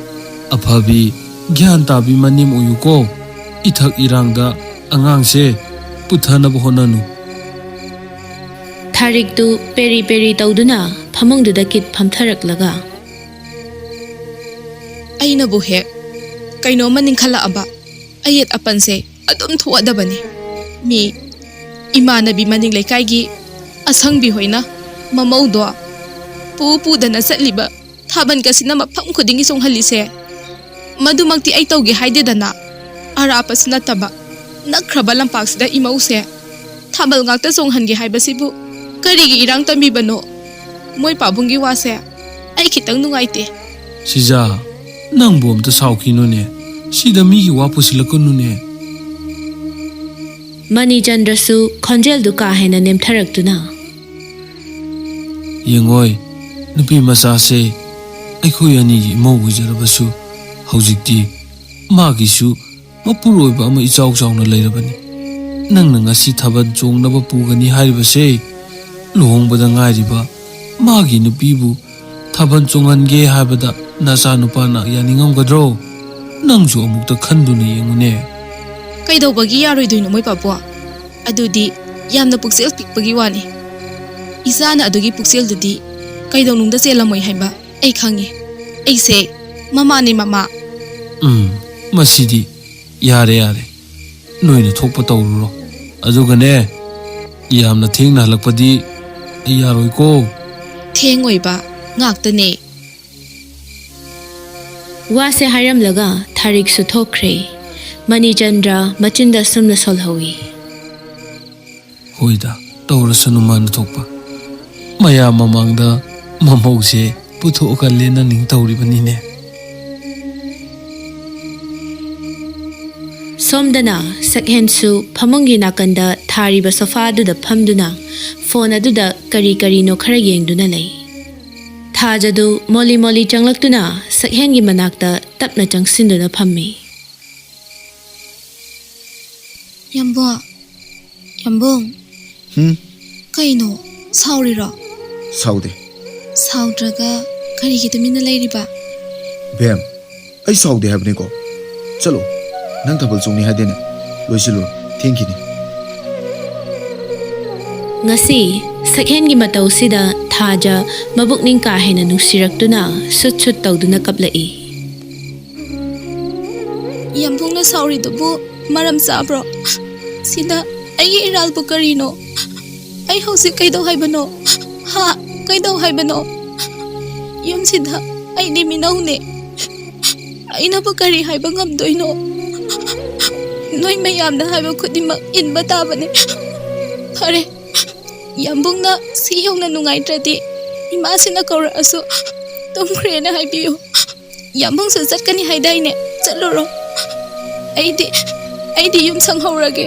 ꯑꯐꯕꯤ, ꯒ꯭ꯌꯥꯟ ꯇꯥꯕꯤ ꯃꯅꯦꯝ ꯑꯣꯏꯌꯨꯀꯣ꯫ ꯏꯊꯛ ꯏꯔꯥꯡꯗ ꯑꯉꯥꯡꯁꯦ ꯄꯨꯊꯅꯕ ꯍꯣꯠꯅꯅꯨ꯫ ꯊꯥꯔꯤꯛꯇꯨ ꯄꯦꯔꯤ ꯄꯦꯔꯤ ꯇꯧꯗꯨꯅ ꯐꯃꯨꯡꯗꯨꯗ ꯀꯤꯠ ꯐꯝꯊꯔꯛꯂꯒ, "ꯑꯩꯅꯕꯨ ꯍꯦꯛ ꯀꯩꯅꯣꯝꯃ ꯅꯤꯡꯈꯠꯂꯛꯑꯕ, ꯑꯌꯦꯠ ꯑꯄꯟꯁꯦ ꯑꯗꯨꯝ ꯊꯣꯛꯑꯗꯕꯅꯤ꯫ ꯃꯤ ꯏꯃꯥꯟꯅꯕꯤ ꯃꯅꯤꯡ ꯂꯩꯀꯥꯏꯒꯤ ꯑꯁꯪꯕꯤ ꯍꯣꯏꯅ ꯃꯃꯧꯗꯣ ꯄꯨ ꯄꯨꯗꯅ ꯆꯠꯂꯤꯕ ꯊꯥꯕꯜ ꯀꯁꯤꯅ ꯃꯐꯝ ꯈꯨꯗꯤꯡꯒꯤ ꯆꯣꯡꯍꯜꯂꯤꯁꯦ꯫ ꯃꯗꯨꯃꯛꯇꯤ ꯑꯩ ꯇꯧꯒꯦ ꯍꯥꯏꯗꯦꯗꯅ꯫ ꯑꯔꯥꯞꯄꯁꯨ ꯅꯠꯇꯕ ꯅꯛꯈ꯭ꯔꯕ ꯂꯝꯄꯥꯛꯁꯤꯗ ꯏꯃꯧꯁꯦ ꯊꯥꯕꯜ ꯉꯥꯛꯇ ꯆꯣꯡꯍꯟꯒꯦ ꯍꯥꯏꯕꯁꯤꯕꯨ ꯀꯔꯤꯒꯤ ꯏꯔꯥꯡ ꯇꯝꯃꯤꯕꯅꯣ? ꯃꯣꯏ ꯄꯥꯕꯨꯡꯒꯤ ꯋꯥꯁꯦ ꯑꯩ ꯈꯤꯇꯪ ꯅꯨꯡꯉꯥꯏꯇꯦ꯫" "ꯁꯤꯖꯥ, ꯅꯪꯕꯨ ꯑꯝꯇ ꯁꯥꯎꯈꯤꯅꯨꯅꯦ꯫ ꯁꯤꯗ ꯃꯤꯒꯤ ꯋꯥ ꯄꯨꯁꯤꯜꯂꯛꯀꯅꯨꯅꯦ꯫" ꯃꯅꯤꯆꯟꯗ꯭ꯔꯁꯨ ꯈꯣꯟꯖꯦꯜꯗꯨ ꯀꯥ ꯍꯦꯟꯅ ꯅꯦꯝꯊꯔꯛꯇꯨꯅ, "ꯌꯦꯡꯉꯣꯏ, ꯅꯨꯄꯤ ꯃꯆꯥꯁꯦ ꯑꯩꯈꯣꯏ ꯑꯅꯤꯒꯤ ꯏꯃꯧ ꯑꯣꯏꯖꯔꯕꯁꯨ, ꯍꯧꯖꯤꯛꯇꯤ ꯃꯥꯒꯤꯁꯨ ꯃꯄꯨꯔꯣꯏꯕ ꯑꯃ ꯏꯆꯥꯎ ꯆꯥꯎꯅ ꯂꯩꯔꯕꯅꯤ꯫ ꯅꯪꯅ ꯉꯁꯤ ꯊꯥꯕꯜ ꯆꯣꯡꯅꯕ ꯄꯨꯒꯅꯤ ꯍꯥꯏꯔꯤꯕꯁꯦ, ꯂꯨꯍꯣꯡꯕꯗ ꯉꯥꯏꯔꯤꯕ ꯃꯥꯒꯤ ꯅꯨꯄꯤꯕꯨ ꯊꯥꯕꯜ ꯆꯣꯡꯍꯟꯒꯦ ꯍꯥꯏꯕꯗ ꯅꯆꯥꯅꯨꯄꯥꯅ ꯌꯥꯅꯤꯡꯉꯝꯒꯗ꯭ꯔꯣ? ꯅꯪꯁꯨ ꯑꯃꯨꯛꯇ ꯈꯟꯗꯨꯅ ꯌꯦꯡꯉꯨꯅꯦ꯫" "ꯀꯩꯗꯧꯕꯒꯤ ꯌꯥꯔꯣꯏꯗꯣꯏꯅꯣ, ꯃꯣꯏ ꯄꯥꯕꯨꯡ? ꯑꯗꯨꯗꯤ ꯌꯥꯝꯅ ꯄꯨꯛꯆꯦꯜ ꯄꯤꯛꯄꯒꯤ ꯋꯥꯅꯤ꯫ ꯏꯆꯥꯅ ꯑꯗꯨꯒꯤ ꯄꯨꯛꯆꯦꯜꯗꯨꯗꯤ ꯀꯩꯗꯧꯅꯨꯡꯗ ꯆꯦꯜꯂꯝꯃꯣꯏ ꯍꯥꯏꯕ ꯑꯩ ꯈꯪꯉꯤ꯫ ꯑꯩꯁꯦ ꯃꯃꯥꯅꯦ, ꯃꯃꯥ꯫" "ꯎꯝ, ꯃꯁꯤꯗꯤ ꯌꯥꯔꯦ, ꯌꯥꯔꯦ꯫ ꯅꯣꯏꯅ ꯊꯣꯛꯄ ꯇꯧꯔꯨꯔꯣ꯫ ꯑꯗꯨꯒꯅꯦ, ꯌꯥꯝꯅ ꯊꯦꯡꯅ ꯍꯜꯂꯛꯄꯗꯤ ꯑꯩ ꯌꯥꯔꯣꯏꯀꯣ꯫" "ꯊꯦꯡꯉꯣꯏꯕ ꯉꯥꯛꯇꯅꯦ꯫" ꯋꯥꯁꯦ ꯍꯥꯏꯔꯝꯂꯒ ꯊꯥꯔꯤꯛꯁꯨ ꯊꯣꯛꯈ꯭ꯔꯦ꯫ ꯃꯅꯤꯆꯟꯗ꯭ꯔ ꯃꯆꯤꯟꯗ ꯑꯁꯨꯝꯅ ꯁꯣꯜꯍꯧꯏ꯫ "ꯍꯣꯏꯗ, ꯇꯧꯔꯁꯅꯨ ꯃꯥꯅ ꯊꯣꯛꯄ꯫ ꯃꯌꯥꯝ ꯃꯃꯥꯡꯗ ꯃꯃꯧꯁꯦ ꯄꯨꯊꯣꯛꯑꯒ ꯂꯦꯟꯅꯅꯤꯡ ꯇꯧꯔꯤꯕꯅꯤꯅꯦ꯫" ꯁꯣꯝꯗꯅ ꯁꯛꯍꯦꯟꯁꯨ ꯐꯃꯨꯡꯒꯤ ꯅꯥꯀꯟꯗ ꯊꯥꯔꯤꯕ ꯁꯣꯐꯥꯗꯨꯗ ꯐꯝꯗꯨꯅ ꯐꯣꯟ ꯑꯗꯨꯗ ꯀꯔꯤ ꯀꯔꯤꯅꯣ ꯈꯔ ꯌꯦꯡꯗꯨꯅ ꯂꯩ꯫ ꯊꯥꯖꯗꯨ ꯃꯣꯂꯤ ꯃꯣꯂꯤ ꯆꯪꯂꯛꯇꯨꯅ ꯁꯛꯍꯦꯟꯒꯤ ꯃꯅꯥꯛꯇ ꯇꯞꯅ ꯆꯪꯁꯤꯟꯗꯨꯅ ꯐꯝꯃꯤ꯫ "ꯌꯥꯝꯕꯣ, ꯌꯥꯝꯕꯨꯡ꯫" "ꯍꯨꯝ?" "ꯀꯩꯅꯣ, ꯁꯥꯎꯔꯤꯔꯣ?" "ꯁꯥꯎꯗꯦ꯫" "ꯁꯥꯎꯗ꯭ꯔꯒ ꯀꯔꯤꯒꯤ ꯇꯨꯃꯤꯟꯅ ꯂꯩꯔꯤꯕ?" "ꯕꯦꯝ, ꯑꯩ ꯁꯥꯎꯗꯦ ꯍꯥꯏꯕꯅꯤꯀꯣ꯫ ꯆꯠꯂꯣ, ꯅꯪ ꯊꯥꯕꯜ ꯆꯣꯡꯅꯤ ꯍꯥꯏꯗꯦꯅꯦ꯫ ꯂꯣꯏꯁꯤꯜꯂꯨꯔꯣ, ꯊꯦꯡꯈꯤꯅꯤ꯫ ꯉꯁꯤ ꯁꯛꯍꯦꯟꯒꯤ ꯃꯇꯧꯁꯤꯗ ꯊꯥꯖ ꯃꯕꯨꯛꯅꯤꯡ ꯀꯥ ꯍꯦꯟꯅ ꯅꯨꯡꯁꯤꯔꯛꯇꯨꯅ ꯁꯨꯠ ꯁꯨꯠ ꯇꯧꯗꯨꯅ ꯀꯞꯂꯛꯏ꯫ ꯌꯥꯝꯕꯨꯡꯅ ꯁꯥꯎꯔꯤꯗꯨꯕꯨ ꯃꯔꯝ ꯆꯥꯕ꯭ꯔꯣ? ꯁꯤꯗ ꯑꯩꯒꯤ ꯏꯔꯥꯜꯕꯨ ꯀꯔꯤꯅꯣ? ꯑꯩ ꯍꯧꯖꯤꯛ ꯀꯩꯗꯧ ꯍꯥꯏꯕꯅꯣ? ꯍꯥ? ꯀꯩꯗꯧ ꯍꯥꯏꯕꯅꯣ? ꯌꯨꯝꯁꯤꯗ ꯑꯩꯗꯤ ꯃꯤꯅꯧꯅꯦ꯫ ꯑꯩꯅꯕꯨ ꯀꯔꯤ ꯍꯥꯏꯕ ꯉꯝꯗꯣꯏꯅꯣ? ꯅꯣꯏ ꯃꯌꯥꯝꯅ ꯍꯥꯏꯕ ꯈꯨꯗꯤꯡꯃꯛ ꯏꯟꯕ ꯇꯥꯕꯅꯦ꯫ ꯐꯔꯦ, ꯌꯥꯝꯕꯨꯡꯅ ꯁꯤ ꯌꯧꯅ ꯅꯨꯡꯉꯥꯏꯇ꯭ꯔꯗꯤ ꯏꯃꯥꯁꯤꯅ ꯀꯧꯔꯛꯑꯁꯨ ꯇꯨꯝꯈ꯭ꯔꯦꯅ ꯍꯥꯏꯕꯤꯌꯨ꯫ ꯌꯥꯝꯕꯨꯡꯁꯨ ꯆꯠꯀꯅꯤ ꯍꯥꯏꯗꯥꯏꯅꯦ? ꯆꯠꯂꯨꯔꯣ꯫ ꯑꯩꯗꯤ ꯑꯩꯗꯤ ꯌꯨꯝ ꯁꯪꯍꯧꯔꯒꯦ꯫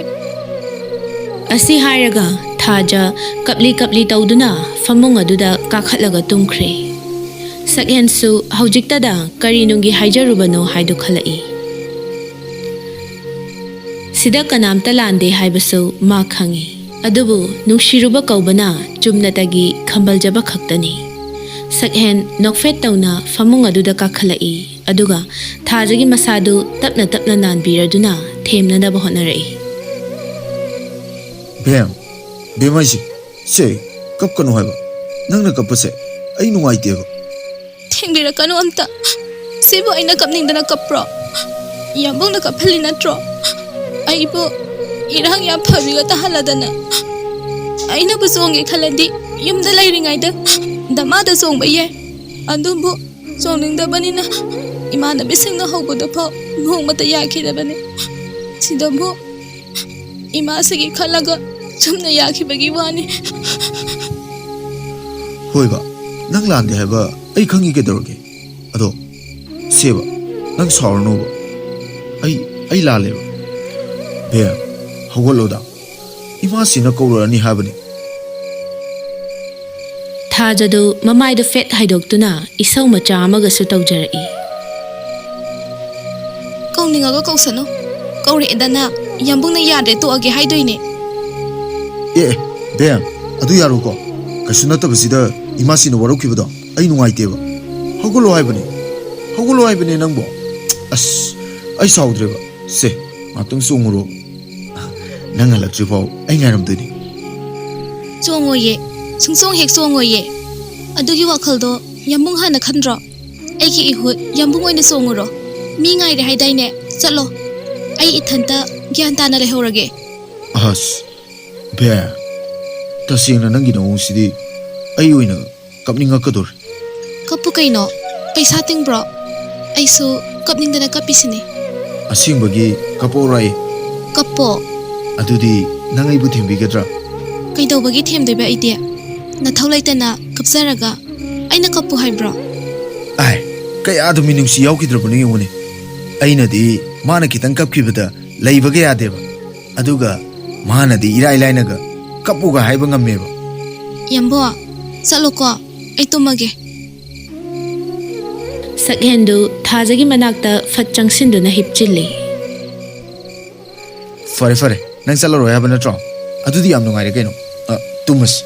ꯑꯁꯤ ꯍꯥꯏꯔꯒ ꯊꯥꯖ ꯀꯞꯂꯤ ꯀꯞꯂꯤ ꯇꯧꯗꯨꯅ ꯐꯃꯨꯡ ꯑꯗꯨꯗ ꯀꯥꯈꯠꯂꯒ ꯇꯨꯝꯈ꯭ꯔꯦ꯫ ꯁꯛꯍꯦꯟꯁꯨ ꯍꯧꯖꯤꯛꯇꯗ ꯀꯔꯤ ꯅꯨꯡꯒꯤ ꯍꯥꯏꯖꯔꯨꯕꯅꯣ ꯍꯥꯏꯗꯨ ꯈꯜꯂꯛꯏ꯫ ꯁꯤꯗ ꯀꯅꯥꯝꯇ ꯂꯥꯟꯗꯦ ꯍꯥꯏꯕꯁꯨ ꯃꯥ ꯈꯪꯏ꯫ ꯑꯗꯨꯕꯨ ꯅꯨꯡꯁꯤꯔꯨꯕ ꯀꯧꯕꯅ ꯆꯨꯝꯅꯇꯒꯤ ꯈꯝꯕꯜꯖꯕ ꯈꯛꯇꯅꯤ꯫ ꯁꯛꯍꯦꯟ ꯅꯣꯛꯐꯦꯠ ꯇꯧꯅ ꯐꯃꯨꯡ ꯑꯗꯨꯗ ꯀꯥꯈꯠꯂꯛꯏ, ꯑꯗꯨꯒ ꯊꯥꯖꯒꯤ ꯃꯁꯥꯗꯨ ꯇꯞꯅ ꯇꯞꯅ ꯅꯥꯟꯕꯤꯔꯗꯨꯅ ꯊꯦꯝꯅꯅꯕ ꯍꯣꯠꯅꯔꯛꯏ꯫ ꯕꯦꯝ, ꯕꯦꯝ ꯍꯥꯏꯁꯦ, ꯁꯦ, ꯀꯞꯀꯅꯨ ꯍꯥꯏꯕ꯫ ꯅꯪꯅ ꯀꯞꯄꯁꯦ ꯑꯩ ꯅꯨꯡꯉꯥꯏꯇꯦꯕ꯫ ꯊꯦꯡꯕꯤꯔꯛꯀꯅꯨ ꯑꯝꯇ꯫ ꯁꯤꯕꯨ ꯑꯩꯅ ꯀꯞꯅꯤꯡꯗꯅ ꯀꯞꯄ꯭ꯔꯣ? ꯌꯥꯝꯕꯨꯡꯅ ꯀꯞꯍꯜꯂꯤ ꯅꯠꯇ꯭ꯔꯣ? ꯑꯩꯕꯨ ꯏꯔꯥꯡ ꯌꯥꯝ ꯐꯕꯤꯒ ꯇꯥꯍꯜꯂꯗꯅ꯫ ꯑꯩꯅꯕꯨ ꯆꯣꯡꯒꯦ ꯈꯜꯂꯗꯤ ꯌꯨꯝꯗ ꯂꯩꯔꯤꯉꯩꯗ ꯗꯃꯥꯗ ꯆꯣꯡꯕ ꯌꯥꯏ꯫ ꯑꯗꯨꯕꯨ ꯆꯣꯡꯅꯤꯡꯗꯕꯅꯤꯅ ꯏꯃꯥꯟꯅꯕꯤꯁꯤꯡꯅ ꯍꯧꯕꯗꯐꯥꯎ ꯅꯣꯡꯃꯇ ꯌꯥꯈꯤꯗꯕꯅꯤ꯫ ꯁꯤꯗꯕꯨ ꯏꯃꯥꯁꯤꯒꯤ ꯈꯜꯂꯒ ꯆꯨꯝꯅ ꯌꯥꯈꯤꯕꯒꯤ ꯋꯥꯅꯤ꯫ ꯍꯣꯏꯕ, ꯅꯪ ꯂꯥꯟꯗꯦ ꯍꯥꯏꯕ ꯑꯩ ꯈꯪꯉꯤ, ꯀꯩꯗꯧꯔꯒꯦ? ꯑꯗꯣ ꯁꯦꯕ, ꯅꯪ ꯁꯥꯎꯔꯅꯨꯕ꯫ ꯑꯩ ꯑꯩ ꯂꯥꯜꯂꯦꯕ꯫ ꯕꯦꯝ, ꯍꯧꯒꯠꯂꯣꯗ꯫ ꯏꯃꯥꯁꯤꯅ ꯀꯧꯔꯛꯑꯅꯤ ꯍꯥꯏꯕꯅꯤ꯫ ꯊꯥꯖꯗꯨ ꯃꯃꯥꯏꯗ ꯐꯦꯠ ꯍꯥꯏꯗꯣꯛꯇꯨꯅ ꯏꯁꯧ ꯃꯆꯥ ꯑꯃꯒꯁꯨ ꯇꯧꯖꯔꯛꯏ꯫ ꯀꯧꯅꯤꯡꯉꯒ ꯀꯧꯁꯅꯨ꯫ ꯀꯧꯔꯛꯑꯦꯗꯅ, ꯌꯥꯝꯕꯨꯡꯅ ꯌꯥꯗ꯭ꯔꯦ ꯇꯣꯛꯑꯒꯦ ꯍꯥꯏꯗꯣꯏꯅꯦ꯫ ꯑꯦ ꯑꯦ, ꯕꯦꯝ, ꯑꯗꯨ ꯌꯥꯔꯣꯏꯀꯣ꯫ ꯀꯩꯁꯨ ꯅꯠꯇꯕꯁꯤꯗ ꯏꯃꯥꯁꯤꯅ ꯋꯥꯔꯧꯈꯤꯕꯗꯣ ꯑꯩ ꯅꯨꯡꯉꯥꯏꯇꯦꯕ꯫ ꯍꯧꯒꯠꯂꯣ ꯍꯥꯏꯕꯅꯦ, ꯍꯧꯒꯠꯂꯣ ꯍꯥꯏꯕꯅꯦ ꯅꯪꯕꯣ꯫ ꯑꯁ, ꯑꯩ ꯁꯥꯎꯗ꯭ꯔꯦꯕ꯫ ꯁꯦ, ꯉꯥꯛꯇꯪ ꯆꯣꯡꯉꯨꯔꯣ꯫ ꯅꯪ ꯍꯜꯂꯛꯇ꯭ꯔꯤꯐꯥꯎ ꯑꯩ ꯉꯥꯏꯔꯝꯗꯣꯏꯅꯤ꯫ ꯆꯣꯡꯉꯣꯏꯌꯦ꯫ ꯁꯨꯡꯆꯣꯡ ꯍꯦꯛ ꯆꯣꯡꯉꯣꯏꯌꯦ꯫ ꯑꯗꯨꯒꯤ ꯋꯥꯈꯜꯗꯣ ꯌꯥꯝꯕꯨꯡ ꯍꯥꯟꯅ ꯈꯟꯗ꯭ꯔꯣ? ꯑꯩꯒꯤ ꯏꯍꯨꯠ ꯌꯥꯝꯕꯨꯡ ꯑꯣꯏꯅ ꯆꯣꯡꯉꯨꯔꯣ꯫ ꯃꯤ ꯉꯥꯏꯔꯦ ꯍꯥꯏꯗꯥꯏꯅꯦ? ꯆꯠꯂꯣ꯫ ꯑꯩ ꯏꯊꯟꯇ ꯒ꯭ꯌꯥꯟ ꯇꯥꯅ ꯂꯩꯍꯧꯔꯒꯦ꯫ ꯑꯁ, ꯕꯦ, ꯇꯁꯦꯡꯅ ꯅꯪꯒꯤ ꯅꯑꯣꯡꯁꯤꯗꯤ ꯑꯩ ꯑꯣꯏꯅ ꯀꯞꯅꯤꯡꯉꯛꯀꯗꯧꯔꯦ꯫ ꯀꯞꯄꯨ ꯀꯩꯅꯣ? ꯄꯩꯁꯥ ꯇꯤꯡꯕ꯭ꯔꯣ? ꯑꯩꯁꯨ ꯀꯞꯅꯤꯡꯗꯅ ꯀꯞꯄꯤꯁꯤꯅꯤ꯫ ꯑꯁꯦꯡꯕꯒꯤ ꯀꯞꯄꯛꯑꯣꯔꯥ ꯑꯩ? ꯀꯞꯄꯣ꯫ ꯑꯗꯨꯗꯤ ꯅꯪ ꯑꯩꯕꯨ ꯊꯦꯝꯕꯤꯒꯗ꯭ꯔꯥ? ꯀꯩꯗꯧꯕꯒꯤ ꯊꯦꯝꯗꯣꯏꯕ ꯑꯩꯗꯤ? ꯅꯊꯧ ꯂꯩꯇꯅ ꯀꯞꯆꯔꯒ ꯑꯩꯅ ꯀꯞꯄꯨ ꯍꯥꯏꯕ꯭ꯔꯣ? ꯑꯥꯏ, ꯀꯌꯥꯗ ꯃꯤꯅꯨꯡꯁꯤ ꯌꯥꯎꯈꯤꯗ꯭ꯔꯕꯅꯣ ꯌꯦꯡꯉꯨꯅꯦ꯫ ꯑꯩꯅꯗꯤ ꯃꯥꯅ ꯈꯤꯇꯪ ꯀꯞꯈꯤꯕꯗ ꯂꯩꯕꯒ ꯌꯥꯗꯦꯕ꯫ ꯑꯗꯨꯒ ꯃꯥꯅꯗꯤ ꯏꯔꯥꯏ ꯂꯥꯏꯅꯒ ꯀꯞꯄꯨꯒ ꯍꯥꯏꯕ ꯉꯝꯃꯦꯕ꯫ ꯌꯥꯝꯕꯣ, ꯆꯠꯂꯣꯀꯣ꯫ ꯑꯩ ꯇꯨꯝꯃꯒꯦ꯫ ꯁꯛꯍꯦꯟꯗꯨ ꯊꯥꯖꯒꯤ ꯃꯅꯥꯛꯇ ꯐꯠ ꯆꯪꯁꯤꯟꯗꯨꯅ ꯍꯤꯞꯆꯤꯜꯂꯤ꯫ ꯐꯔꯦ, ꯐꯔꯦ, ꯅꯪ ꯆꯠꯂꯔꯣꯏ ꯍꯥꯏꯕ ꯅꯠꯇ꯭ꯔꯣ? ꯑꯗꯨꯗꯤ ꯌꯥꯝ ꯅꯨꯡꯉꯥꯏꯔꯦ ꯀꯩꯅꯣ꯫ ꯑ, ꯇꯨꯝꯃꯁꯤ꯫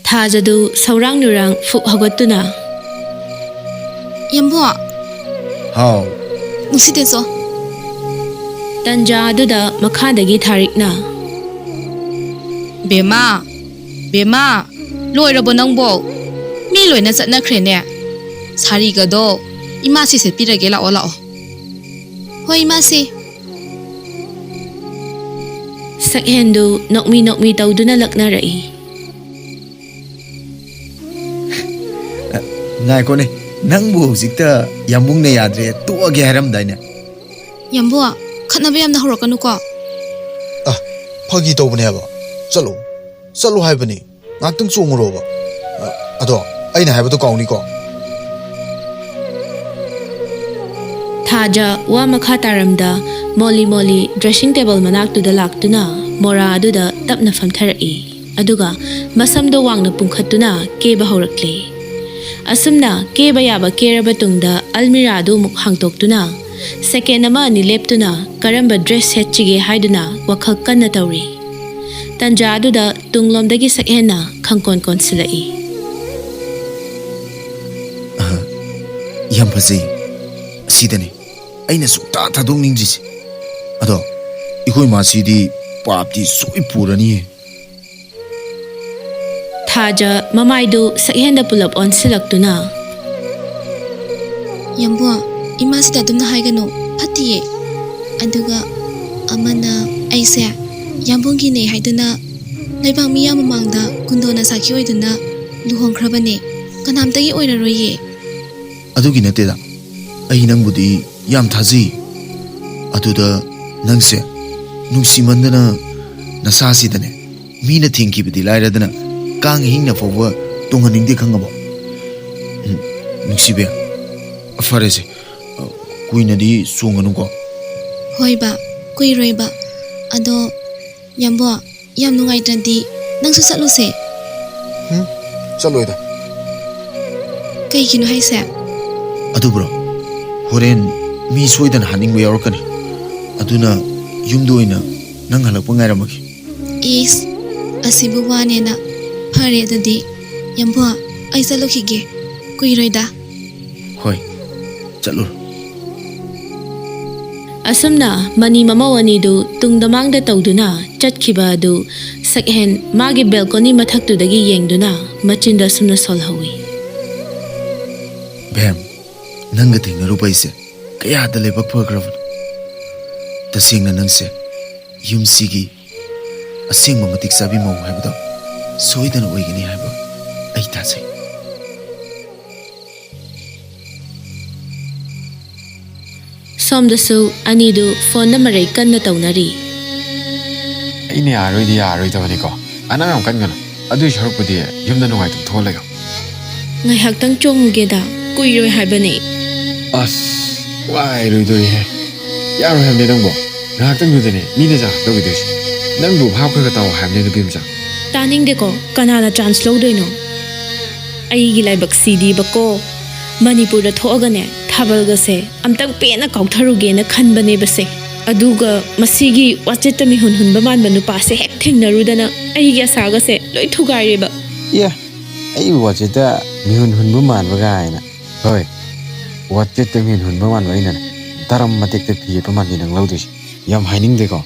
ꯊꯥꯖꯗꯨ ꯁꯧꯔꯥꯡ ꯅꯨꯔꯥꯡ ꯐꯨꯛ ꯍꯧꯒꯠꯇꯨꯅ, ꯌꯥꯝꯕꯣ, ꯍꯥꯎ꯫ ꯅꯨꯡꯁꯤꯇꯦꯆꯣ꯫ ꯇꯟꯖꯥ ꯑꯗꯨꯗ ꯃꯈꯥꯗꯒꯤ ꯊꯥꯔꯤꯛꯅ, ꯕꯦꯝꯃ, ꯕꯦꯝꯃ, ꯂꯣꯏꯔꯕꯣ ꯅꯪꯕꯣ? ꯃꯤ ꯂꯣꯏꯅ ꯆꯠꯅꯈ꯭ꯔꯦꯅꯦ꯫ ꯁꯥꯔꯤꯒꯗꯣ ꯏꯃꯥꯁꯤ ꯁꯦꯠꯄꯤꯔꯒꯦ, ꯂꯥꯛꯑꯣ, ꯂꯥꯛꯑꯣ꯫ ꯍꯣꯏ, ꯏꯃꯥꯁꯤ꯫ ꯁꯛꯍꯦꯟꯗꯨ ꯅꯣꯛꯃꯤ ꯅꯣꯛꯃꯤ ꯇꯧꯗꯨꯅ ꯂꯛꯅꯔꯛꯏ꯫ ꯉꯥꯏꯈꯣꯅꯦ, ꯅꯪꯕꯨ ꯍꯧꯖꯤꯛꯇ ꯌꯥꯝꯕꯨꯡꯅ ꯌꯥꯗ꯭ꯔꯦ, ꯇꯣꯛꯑꯒꯦ ꯍꯥꯏꯔꯝꯗꯥꯏꯅꯦ? ꯌꯥꯝꯕꯣ, ꯈꯠꯅꯕ ꯌꯥꯝꯅ ꯍꯧꯔꯛꯀꯅꯨꯀꯣ꯫ ꯑ, ꯐꯥꯒꯤ ꯇꯧꯕꯅꯦꯕ꯫ ꯆꯠꯂꯣ, ꯆꯠꯂꯣ ꯍꯥꯏꯕꯅꯤ꯫ ꯉꯥꯛꯇꯪ ꯆꯣꯡꯉꯨꯔꯣꯕ꯫ ꯑ, ꯑꯗꯣ ꯑꯩꯅ ꯍꯥꯏꯕꯗꯣ ꯀꯥꯎꯅꯤꯀꯣ꯫ ꯊꯥꯖ ꯋꯥ ꯃꯈꯥ ꯇꯥꯔꯝꯗ ꯃꯣꯂꯤ ꯃꯣꯂꯤ dressing table ꯃꯅꯥꯛꯇꯨꯗ ꯂꯥꯛꯇꯨꯅ ꯃꯣꯔꯥ ꯑꯗꯨꯗ ꯇꯞꯅ ꯐꯝꯊꯔꯛꯏ꯫ ꯑꯗꯨꯒ ꯃꯁꯝꯗꯣ ꯋꯥꯡꯅ ꯄꯨꯡꯈꯠꯇꯨꯅ ꯀꯦꯕ ꯍꯧꯔꯛꯂꯦ꯫ ꯑꯁꯨꯝꯅ ꯀꯦꯕ ꯌꯥꯕ ꯀꯦꯔꯕ ꯇꯨꯡꯗ ꯑꯜꯃꯤꯔꯥꯗꯨ ꯑꯃꯨꯛ ꯍꯥꯡꯗꯣꯛꯇꯨꯅ second ꯑꯃ ꯑꯅꯤ ꯂꯦꯞꯇꯨꯅ ꯀꯔꯝꯕ dress ꯁꯦꯠꯁꯤꯒꯦ ꯍꯥꯏꯗꯨꯅ ꯋꯥꯈꯜ ꯀꯟꯅ ꯇꯧꯔꯤ꯫ ꯇꯟꯖꯥ ꯑꯗꯨꯗ ꯇꯨꯡꯂꯣꯝꯗꯒꯤ ꯁꯛꯍꯦꯟꯅ ꯈꯪꯀꯣꯟ ꯀꯣꯟꯁꯤꯜꯂꯛꯏ꯫ ꯌꯥꯝ ꯐꯖꯩ꯫ ꯑꯁꯤꯗꯅꯦ ꯑꯩꯅ ꯁꯨꯛꯊꯥ ꯊꯥꯗꯣꯛꯅꯤꯡꯗ꯭ꯔꯤꯁꯦ꯫ ꯑꯗꯣ ꯏꯈꯣꯏ ꯃꯥꯁꯤꯗꯤ ꯄꯥꯞꯇꯤ ꯁꯣꯏ ꯄꯨꯔꯅꯤꯌꯦ꯫ ꯊꯥꯖ ꯃꯃꯥꯏꯗꯨ ꯁꯛꯍꯦꯟꯗ ꯄꯨꯂꯞ ꯑꯣꯟꯁꯤꯜꯂꯛꯇꯨꯅ, "ꯌꯥꯝꯕꯨ, ꯏꯃꯥꯁꯤꯗ ꯑꯗꯨꯝꯅ ꯍꯥꯏꯒꯅꯨ, ꯐꯠꯇꯤꯌꯦ꯫ ꯑꯗꯨꯒ ꯑꯃꯅ, ꯑꯩꯁꯦ ꯌꯥꯝꯕꯨꯡꯒꯤꯅꯦ ꯍꯥꯏꯗꯨꯅ ꯂꯩꯕꯥꯛ ꯃꯤꯌꯥꯝ ꯃꯃꯥꯡꯗ ꯀꯨꯟꯗꯣꯅ ꯁꯥꯈꯤ ꯑꯣꯏꯗꯨꯅ ꯂꯨꯍꯣꯡꯈ꯭ꯔꯕꯅꯦ꯫ ꯀꯅꯥꯝꯇꯒꯤ ꯑꯣꯏꯔꯔꯣꯏꯌꯦ꯫" ꯑꯗꯨꯒꯤ ꯅꯠꯇꯦꯗ, ꯑꯩ ꯅꯪꯕꯨꯗꯤ ꯌꯥꯝ ꯊꯥꯖꯩ꯫ ꯑꯗꯨꯗ ꯅꯪꯁꯦ ꯅꯨꯡꯁꯤꯃꯟꯗꯅ ꯅꯁꯥꯁꯤꯗꯅꯦ ꯃꯤꯅ ꯊꯦꯡꯈꯤꯕꯗꯤ ꯂꯥꯏꯔꯗꯅ ꯀꯥꯡ ꯍꯤꯡꯅ ꯐꯥꯎꯕ ꯇꯣꯡꯍꯟꯅꯤꯡꯗꯦ, ꯈꯪꯉꯕꯣ? ꯎꯝ, ꯅꯨꯡꯁꯤꯕꯤ, ꯐꯔꯦꯁꯦ, ꯀꯨꯏꯅꯗꯤ ꯆꯣꯡꯒꯅꯨꯀꯣ꯫ ꯍꯣꯏꯕ, ꯀꯨꯏꯔꯣꯏꯕ꯫ ꯑꯗꯣ ꯌꯥꯝꯕꯣ, ꯌꯥꯝ ꯅꯨꯡꯉꯥꯏꯇ꯭ꯔꯗꯤ ꯅꯪꯁꯨ ꯆꯠꯂꯨꯁꯦ꯫ ꯎꯝ, ꯆꯠꯂꯣꯏꯗ꯫ ꯀꯩꯒꯤꯅꯣ ꯍꯥꯏꯁꯦ? ꯑꯗꯨꯕꯨꯔꯣ, ꯍꯣꯔꯦꯟ ꯃꯤ ꯁꯣꯏꯗꯅ ꯍꯥꯠꯅꯤꯡꯕ ꯌꯥꯎꯔꯛꯀꯅꯤ꯫ ꯑꯗꯨꯅ ꯌꯨꯝꯗ ꯑꯣꯏꯅ ꯅꯪ ꯍꯜꯂꯛꯄ ꯉꯥꯏꯔꯝꯃꯒꯦ꯫ ꯏꯁ, ꯑꯁꯤꯕꯨ ꯋꯥꯅꯦꯅ꯫ ꯐꯔꯦ ꯑꯗꯨꯗꯤ, ꯌꯥꯝꯕꯣ, ꯑꯩ ꯆꯠꯂꯨꯈꯤꯒꯦ꯫ ꯀꯨꯏꯔꯣꯏꯗ꯫ ꯍꯣꯏ, ꯆꯠꯂꯨꯔꯣ꯫ ꯑꯁꯨꯝꯅ ꯃꯅꯤ ꯃꯃꯧ ꯑꯅꯤꯗꯨ ꯇꯨꯡꯗ ꯃꯥꯡꯗ ꯇꯧꯗꯨꯅ ꯆꯠꯈꯤꯕ ꯑꯗꯨ ꯁꯛꯍꯦꯟ ꯃꯥꯒꯤ ꯕꯦꯜꯀꯣꯅꯤ ꯃꯊꯛꯇꯨꯗꯒꯤ ꯌꯦꯡꯗꯨꯅ ꯃꯆꯤꯟꯗ ꯑꯁꯨꯝꯅ ꯁꯣꯜꯍꯧꯏ꯫ ꯚꯦꯝ, ꯅꯪꯒ ꯊꯦꯡꯅꯔꯨꯕ ꯑꯩꯁꯦ ꯀꯌꯥꯗ ꯂꯥꯏꯕꯛ ꯐꯈ꯭ꯔꯕꯅꯣ꯫ ꯇꯁꯦꯡꯅ ꯅꯪꯁꯦ ꯌꯨꯝꯁꯤꯒꯤ ꯑꯁꯦꯡꯕ ꯃꯇꯤꯛ ꯆꯥꯕꯤ ꯃꯧ ꯍꯥꯏꯕꯗꯣ ꯁꯣꯏꯗꯅ ꯑꯣꯏꯒꯅꯤ ꯍꯥꯏꯕ ꯑꯩ ꯊꯥꯖꯩ꯫ ꯁꯣꯝꯗꯁꯨ ꯑꯅꯤꯗꯨ ꯐꯣꯟꯅ ꯃꯔꯩ ꯀꯟꯅ ꯇꯧꯅꯔꯤ꯫ ꯑꯩꯅ ꯌꯥꯔꯣꯏꯗꯤ ꯌꯥꯔꯣꯏꯗꯕꯅꯤꯀꯣ꯫ ꯑꯅꯥ ꯌꯥꯝ ꯀꯟꯒꯅꯨ꯫ ꯑꯗꯨꯏ ꯁꯔꯨꯛꯄꯨꯗꯤ ꯌꯨꯝꯗ ꯅꯨꯡꯉꯥꯏꯇꯣꯛ ꯊꯣꯛꯑ ꯂꯩꯌꯣ꯫ ꯉꯥꯏꯍꯥꯛꯇꯪ ꯆꯣꯡꯉꯨꯒꯦꯗ, ꯀꯨꯏꯔꯣꯏ ꯍꯥꯏꯕꯅꯦ꯫ ꯑꯁ, ꯋꯥꯏꯔꯣꯏꯗꯣꯔꯤꯍꯦ꯫ ꯌꯥꯔꯣꯏ ꯍꯥꯏꯕꯅꯦ ꯅꯪꯕꯣ꯫ ꯉꯥꯏꯍꯥꯛꯇꯪꯗꯨꯗꯅꯦ ꯃꯤꯅ ꯆꯥꯟꯁ ꯂꯧꯈꯤꯗꯣꯏꯁꯦ꯫ ꯅꯪꯕꯨ ꯚꯥꯞ ꯈꯔ ꯈꯔ ꯇꯥꯎ ꯍꯥꯏꯕꯅꯦ, ꯅꯨꯄꯤ ꯃꯆꯥ꯫ ꯇꯥꯅꯤꯡꯗꯦꯀꯣ, ꯀꯅꯥꯅ ꯆꯥꯟꯁ ꯂꯧꯗꯣꯏꯅꯣ? ꯑꯩꯒꯤ ꯂꯥꯏꯕꯛ ꯁꯤꯗꯤꯕꯀꯣ, ꯃꯅꯤꯄꯨꯔꯗ ꯊꯣꯛꯑꯒꯅꯦ ꯊꯥꯕꯜꯒꯁꯦ ꯑꯝꯇꯪ ꯄꯦꯟꯅ ꯀꯥꯎꯊꯔꯨꯒꯦꯅ ꯈꯟꯕꯅꯦꯕꯁꯦ꯫ ꯑꯗꯨꯒ ꯃꯁꯤꯒꯤ ꯋꯥꯆꯦꯠꯇ ꯃꯤꯍꯨꯟ ꯍꯨꯟꯕ ꯃꯥꯟꯕ ꯅꯨꯄꯥꯁꯦ ꯍꯦꯛ ꯊꯦꯡꯅꯔꯨꯗꯅ ꯑꯩꯒꯤ ꯑꯁꯥꯒꯁꯦ ꯂꯣꯏ ꯊꯨꯒꯥꯏꯔꯦꯕ꯫ ꯑꯦ, ꯑꯩꯕꯨ ꯋꯥꯆꯦꯠꯇ ꯃꯤꯍꯨꯟ ꯍꯨꯟꯕ ꯃꯥꯟꯕ ꯀꯥꯏꯅ꯫ ꯍꯣꯏ, ꯋꯥꯆꯦꯠꯇ ꯃꯤꯍꯨꯟ ꯍꯨꯟꯕ ꯃꯥꯟꯕ ꯑꯩꯅꯅꯦ ꯗꯔꯝ ꯃꯇꯦꯛꯇ ꯐꯤ ꯌꯦꯠꯄ ꯃꯥꯟꯕꯤ ꯅꯪ ꯂꯧꯗꯣꯏꯁꯦ꯫ ꯌꯥꯝ ꯍꯥꯏꯅꯤꯡꯗꯦꯀꯣ꯫